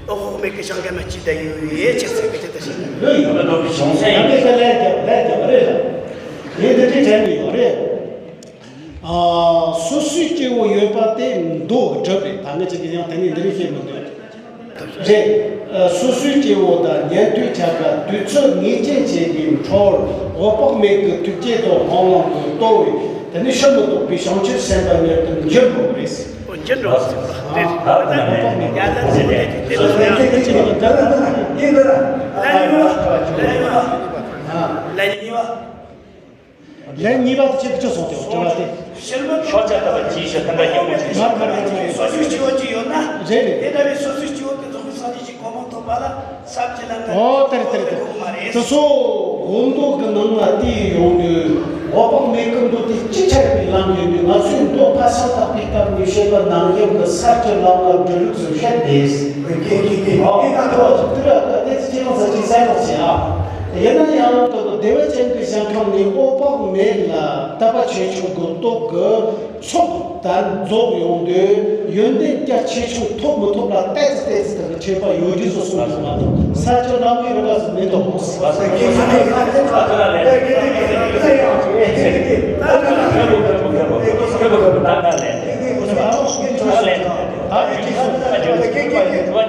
འོ་ཧོ་མེ་གི་ཤང་ཀ་མ་སྐྱེས་ད་ཡོད་ཡོད་ཡེ་ཁྱེད་ཚེ་གི་ཁྱེད་ད་ཞིག་ཕྱིར་མི་ལྡོག་པའི་བྱང་སེམས་ཡིན་པ་དང་། ལས་ཀྱང་ལས་ཀྱང་རེད་ལ། ངས་འདི་འདྲའི་དྲན་གི་ཡོད་རེད། ཨ། སོ་སོའི་སྐྱེ་བོ་ཡོད་པ་དེ་མདོ་གི་གྲུབ་རེད། ད་ངས་ཅིག་གིས་ཡང་དེ་ནས་འདི་རིགས་བཤད་མི་འདོད། རེད། ཨ། སོ་སོའི་སྐྱེ་བོ་དང་ཉན་ཐོས་ཆ་ག་དུས་ཚོད་ངེས་ཅན་བྱེད་པའི་འཕྲོར་འོད་དཔག་མེད་ཀྱི་ཐུགས་བསྐྱེད་དང་སྨོན་ལམ་གྱི་གཏོ་བས་དེ་ནས་ཕྱིར་མི་ལྡོག་པའི་བྱང་ཆུབ་སེམས་དཔའ་ཉིད་དུ་འགྱུར་དགོས་པ་རེད། འགྱུར་འགྲོ་ཟེར་བ་དེ་རེད། འོད་དཔག་མེད་ཀྱི་ཡ་ལ་ཟེར་དེ་དེ་ལ་ཡོད་ལ་ཡོད་ལ་ཡོད། ལས་གཉིས་པ་དེ་ཆེད་དུ་ཅི་སོང་སྟེ་དྲི་བ་དེ། ལས་གཉིས་པ་དེ་ཕྱིར་མི་ལྡོག་ཕྱོགས་ཆ་ལྟ་བ་ཅིའི་ཕྱིར་ཐམས་ཅད་སྙིང་པོ་ཅན་ཞིག་མར་མར་མར་མར་སོ་སོའི་སྐྱེ་བོ་ཅིག་ཡོད་ན། རེད་རེད། དེ་ལྟ་བུའི་སོ་སོའི་སྐྱེ་བོ་དེ་རྫོགས་པའི་སངས་རྒྱས་ཀྱི་གོ་འཕང་ཐོབ་པ་ལ་ཟབ་ཀྱི་ལམ་ལ་ཨོ་དེ་རེད་དེ་རེད་དེ་རེད། དགོས་མ་རེད། དེ་ཚོ་འོ་མདོ་གི་ནང་ལ་བལྟས་ཡོང་དུས་འོད་དཔག་མེད་ཀྱི་མདོ་དེ་སྤྱི་ཁྱབ་པའི་ལམ་ཡིན་དུས། ང་ཚོས་མདོ་ཕར་ཕྱིན་བརྟག་པའི་སྐབས་ནས་བཤད་པ་ནང་བཞིན་གྱི་ཟབ་ཀྱི་ལམ་ལ་འགྲོ་ལུགས་སུ་བཤད་དེ། ཨོ་དེ་ཚོ་སྤྱི་ལམ་ཟབ་ཀྱི་ཟབ་ཀྱི་བྱེད་ཨ། ཡིན་ན་ཡང་དུ་བདེ་བ་ཅན་གྱི་ཞིང་ཁམས་ནས་འོད་དཔག་མེད་ལ་དད་པ་ཆེ་ཆུང་གི་སྟོབས་ཀྱིས་ཚོགས་དང་རྫོགས་ཡོང་དུས་ཡོན་ཏན་རྒྱ་ཆེ་ཆུང་ཐོབ་མི་ཐོབ་ལ་ཏོག་ཙམ་ཏོག་ཙམ་དང་ཁྱད་པར་ཡོད་རྒྱུ་སོགས་གསུངས་འདུག་མ་གཏོགས་ས་ཆ་ལམ་གྱི་རིམ་པ་སུ་མི་འདུག་ཁྱེད་ཁྱེད་རང་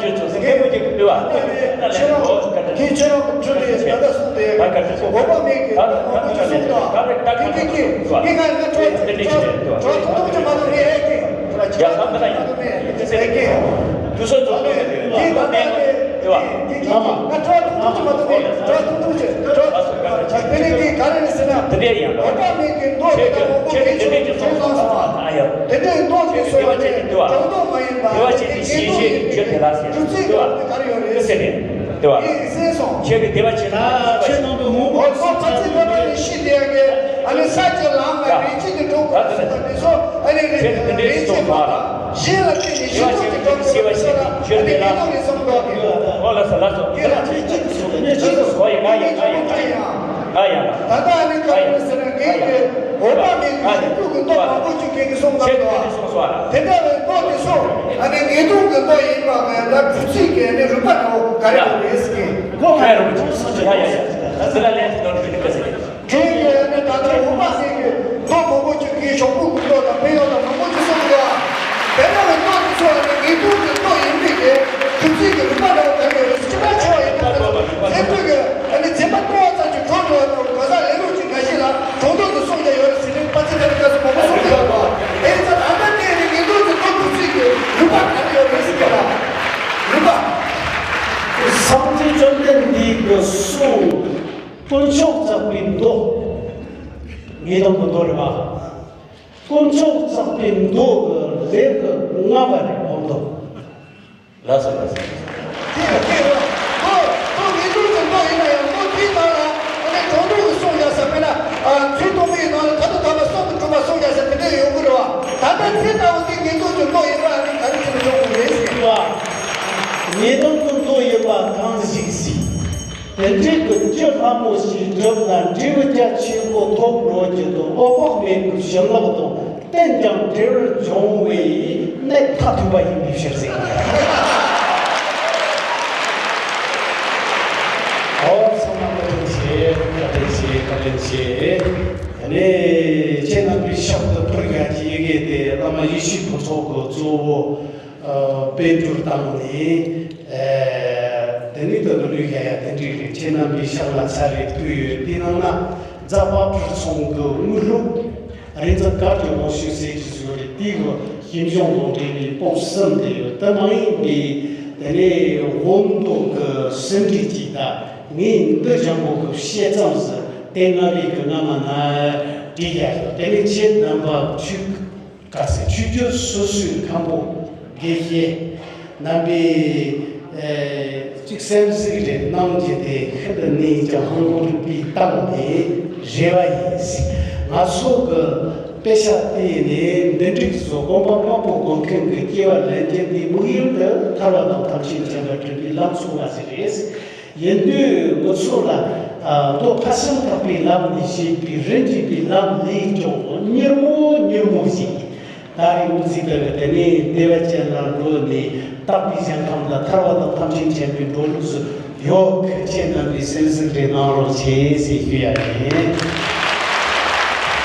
གི་ཆོས་དེ་ད་ལྟ་གསུངས་ཏེ། འོད་དཔག་མེད་ཀྱི་ནོར་བུ་ཅིག་གསུངས་དང་། ཁྱེད་ཁྱེད་ཁྱེད་ཁྱེད་ངས་ང་ཁྲོ་ཁྲོ་ཁྲོ་ཐུང་ཐུང་ཅིག་མ་གཏོགས་མེད་ཨེ་ཀྱེ། ཁྲོ་ཐུང་ཐུང་ཅིག་མ་གཏོགས་མེད་ཨེ་ཀྱེ། ཁྱེད་ད་ལྟ་ནས་ཁྱེད་ད་ལྟ་ནས་ཁྱེད་ང་ཁྲོ་ཐུང་ཐུང་ཅིག་མ་གཏོགས་མེད། ཁྲོ་ཐུང་ཐུང་ཅིག་ཁྲོ། དེ་ནས་ཁྱེད་ག་རེ་རེད་ཟེར་ན། འོད་དཔག་མེད་ཀྱི་མདོ་དེ་དང་མང་པོ་གལ་ཆེན་པོ་བྱུང་སོང་ཟེར་བ། དེ་འདྲའི་མདོ་དེ་གསུངས་པ་ནི་གྲངས་ཐོ་མ་ཡིན་པ་ཡིན་ཏེ། དགེ་སྡིག་གི་རྒྱུ་དེ་ལ་ཟེར། གྲུབ་ཚུལ་གྱི་ལུགས་དེ་ག་རེ་ཡོད་རེད་ཟེར་ནས། དེ་བ་ངས་གསན་སོང་། ཁྱེད་ཀྱི་བདེ་བ་ཆེ་ན་ཁྱེད་རྣམ་པའི་མོས་པ་འོ་ཚོ་ཕ་ཚིག་ལོ་ན་ནི་ཤི་དེ་ཡ་གི་ཨ་ནི་ས་ཀྱི་ལམ་ལ་རེ་ཆེ་གི་འགྲོ་དགོས་ཟེར་བ་དེ་ཚོ་ཨ་ནི་རེ་ཆེ་མ་གཞན་ལ་བརྟེན་ནས་ཤི་ཐོག་གི་འགྲོ་དགོས་ཟེར་བ་ཨ་ནི་མི་ནོར་རེ་སོང་འགྲོ་གི། ཨོ་ལ་ས་ལ་སོ། ཁྱེད་ལ་ཁྱེད་ཁྱེད་སོ་ནས་ཁྱེད་སོ། ཨོ་ཡ་ང་ཡ་ང་ཡ་ང་ཡ། ང་ཡང་ད་ལྟ་ཨ་ནི་ག་རེ་ཟེར་ན་ངེད་ཀྱི་འོད་དཔག་མེད་ཀྱི་ཞིང་ཁམས་ཀྱི་མདོ་མང་པོ་ཅིག་ངེད་ཀྱིས་གསུངས་གནང་འདུག་ཁྱེད་ཀྱིས་གསུངས་སོང་ཨ། དེ་འདྲ་བའི་མདོ་དེ་ཚོ་ཨ་ནི་ངེས་དོན་གྱི་མདོ་ཡིན་པ་ངས་ད་གྲུབ་ཚུལ་གྱི་ཨ་ནི་རིམ་པ་འདྲ་བོ་ག་རེ་ཡོད་རེད་ཟེར་གི། གོ་ཁ་རུ་ཡ་ཡ་ཡ་ད་ཟེར་ལ་ལན་ཞིག་འདོན་རྒྱུ་འདི་ག་ཟེར་གི། ཁྱེད་ཀྱིས་ཨ་ནི་ད་ལྟ་འོད་དཔག་མེད་ཀྱི་མདོ་མང་པོ་ཅིག་གིས་ཞོགས་པའི་མདོ་དང་དཔེ་ཡང་དང་མང་པོ་ཅིག་གསུངས་འདུག་དེ་འདྲ་བའི་མདོ་དེ་ཚོ་ཨ་ནི་ངེས་དོན་གྱི་མདོ་ཡིན་པའི་གི་གྲུབ་ཚུལ་གྱི་རིམ་པ་འདྲ་བོ་ག་རེ་ཡོད་རེད་ཟེར་གི། ད་ཁྱོད་ཡིན་ན་ད་ལྟ་ཚེ་འཕོས་ཀྱི། ཨ་ནི་མཛད་པ་སྟོང་བ་ཙམ་གྱིས་གྲོལ་འགྲོ་བ་དང་གང་ཟག་ལེ་ལོ་ཅིག་འགའ་ཞིག་ལ་གྲོང་སྟོན་དུ་གསུངས་ཀྱང་ཡོད་རེད་ཟེར་ནས་དཔལ་ཆེན་ལྷ་རི་བཀའ་ཟུར་མང་པོ་གསུངས་ཀྱི་ཡོད་པ། དེ་ཡིན་ཙང་ད་ལྟ་དེ་ནི་ངེས་དོན་གྱི་མདོ་གྲུབ་ཚུལ་གྱི་རིམ་པ་ག་རེ་ཡོད་རེད་ཟེར་གྱི་ལ། རིམ་པ། པའི་མདོ། ངེས་དོན་གྱི་མདོ་རེད་པ། དཀོན་མཆོག་བརྩེགས་པའི་མདོ་གི་ལེའུ་གི་ལྔ་པ་རེད་འོ་མདོ། ལགས་སོ་ལགས་སོ། དེ་དེ་ཁོ་ཁོ་ངེས་དོན་གྱི་མདོ་ཡིན་ན་ཡང་མདོ་དེའི་ནང་ལ་ཨ་ནི་གྲོང་དྲུག་གི་གསུང་རྒྱག་ས་དཔེར་ན་ཨ་ཚུལ་སྟོན་པའི་ནང་ལ་ད་དུང་ཐ་མ་གསུམ་དུ་གྲུབ་པ་གསུང་རྒྱག་ས་དེ་འདྲ་ཡོང་གི་རེད་པ། ད་ལྟ་དེ་ལྟ་བུ་དེ་ངེས་དོན་གྱི་མདོ་ཡིན་པ་ཨ་ནི་ག་རེ་བྱས་ན་ཆོག་གི་རེད་ཟེར་གྱི་བ། ངེས་དོན་གྱི་མདོ་ཡིན་པ་གང་ཞིག་གཟིགས། དེ་འདྲའི་གི་རྒྱུ་ལྷ་མོ་ཞིག་བསྒྲུབས་ན་འབྲས་བུ་རྒྱ་ཆེན་པོ་ཐོབ་འགྲོ་རྒྱུ་དང་འོད་དཔག་མེད་ཀྱི་བྱིན་རླབས་དང་བརྟན་ཀྱང་འབྲས་བུར་འབྱུང་བའི་གནད་མཐའ་ཐུག་པ་ཡིན་པའི་ཕྱིར་ཟེར། ཨོ་ཚང་མ་བཀའ་དྲིན་ཆེ་བཀའ་དྲིན་ཆེ་བཀའ་དྲིན་ཆེ། དེ་ནས་ཁྱེད་རྣམ་པའི་ཕྱག་ཏུ་ཕུལ་ཡག་གི་ཡི་གེ་དེ་བླ་མ་ཡེ་ཤེས་ཕུན་ཚོགས་ཀྱིས་གཙོ་བོ། ཨ་དཔལ་འབྱོར་བཏང་ནས། ཨ་དེ་ནས་ད་ག་ལུས་ཡ་ཡ་དེ་འདྲ་རེད། ཁྱེད་རྣམ་པའི་ཕྱག་ལ་ཚར་རེ་ཕུལ་ཡོད། དེ་ནང་ན་རྫ་དཔལ་ཕུར་ཚོང་གི་དངོས་གྲུབ་རིན་འཛིན་དཀར་གྱི་ལོངས་སྤྱོད་ཟེར་གྱི་བཟོ་རེད། དེ་གི་ཞིང་གཞུང་དང་འབྲེལ་བའི་པོད་གསུམ་དེ་ཡོད། དེ་མ་ཡིན་པའི་དེ་ནས་འོ་མདོ་གི་ཟིན་བྲིས་ཅིག་དང་ངས་འདི་ལྗང་གུ་གི་བཤད་མཚམས་སུ་དེ་སྔ་བའི་གི་སྔ་མ་ན་བྲིས་ཡ་ཡོད། དེ་ནས་ཁྱེད་རྣམ་པ་ཆོས། ག་ཚོད་ཆོས་བརྒྱུད་སོ་སོའི་མཁན་པོ་དགེ་བཤེས་རྣམ་པས་ཨེ་གཅིག་གསན་གཟིགས་རེ་གནང་རྒྱུ་དེ་ཤིན་ཏུ་ནས་ཀྱང་ཧང་གོ་རིག་པའི་སྟེང་ནས་རེ་བ་ཡིན། ང་ཚོ་གི་དཔེ་ཆ་བལྟས་ནས་འདི་འགྲིག་བཟོ་དགོངས་པ་དམར་པོ་དགོངས་མཁན་གྱི་སྐྱེ་བ་ལེན་རྒྱུ་འདི་དམིགས་ཡུལ་དུ་ཐར་པ་དང་ཐམས་ཅད་མཁྱེན་པར་འགྲུབ་པའི་ལམ་སོང་བ་ཞིག་རེད། ཡིན་དུས་ང་ཚོ་ལ་ཨ་མདོ་ཕ་ཤང་ཐག་པའི་ལམ་ནས་བཤད་པའི་རིན་འཇིགས་པའི་ལམ་ལས་ཀྱང་མྱུར་མོ་མྱུར་མོ་ཞིག་ད་རེས་དབུ་འཛིན་པ་གི་དེ་ནས་བདེ་བ་ཅན་ལ་འགྲོ་ནས་དག་པའི་ཞིང་ཁམས་ལ་ཐར་པ་དང་ཐམས་ཅད་མཁྱེན་པའི་འགྲོ་ལུགས་སུ་ཡོད། ཁྱེད་རྣམ་པས་གསན་གཟིགས་རེ་གནང་རོགས་བྱེད་ཟེར་ཞུ་ཡ་ཡིན།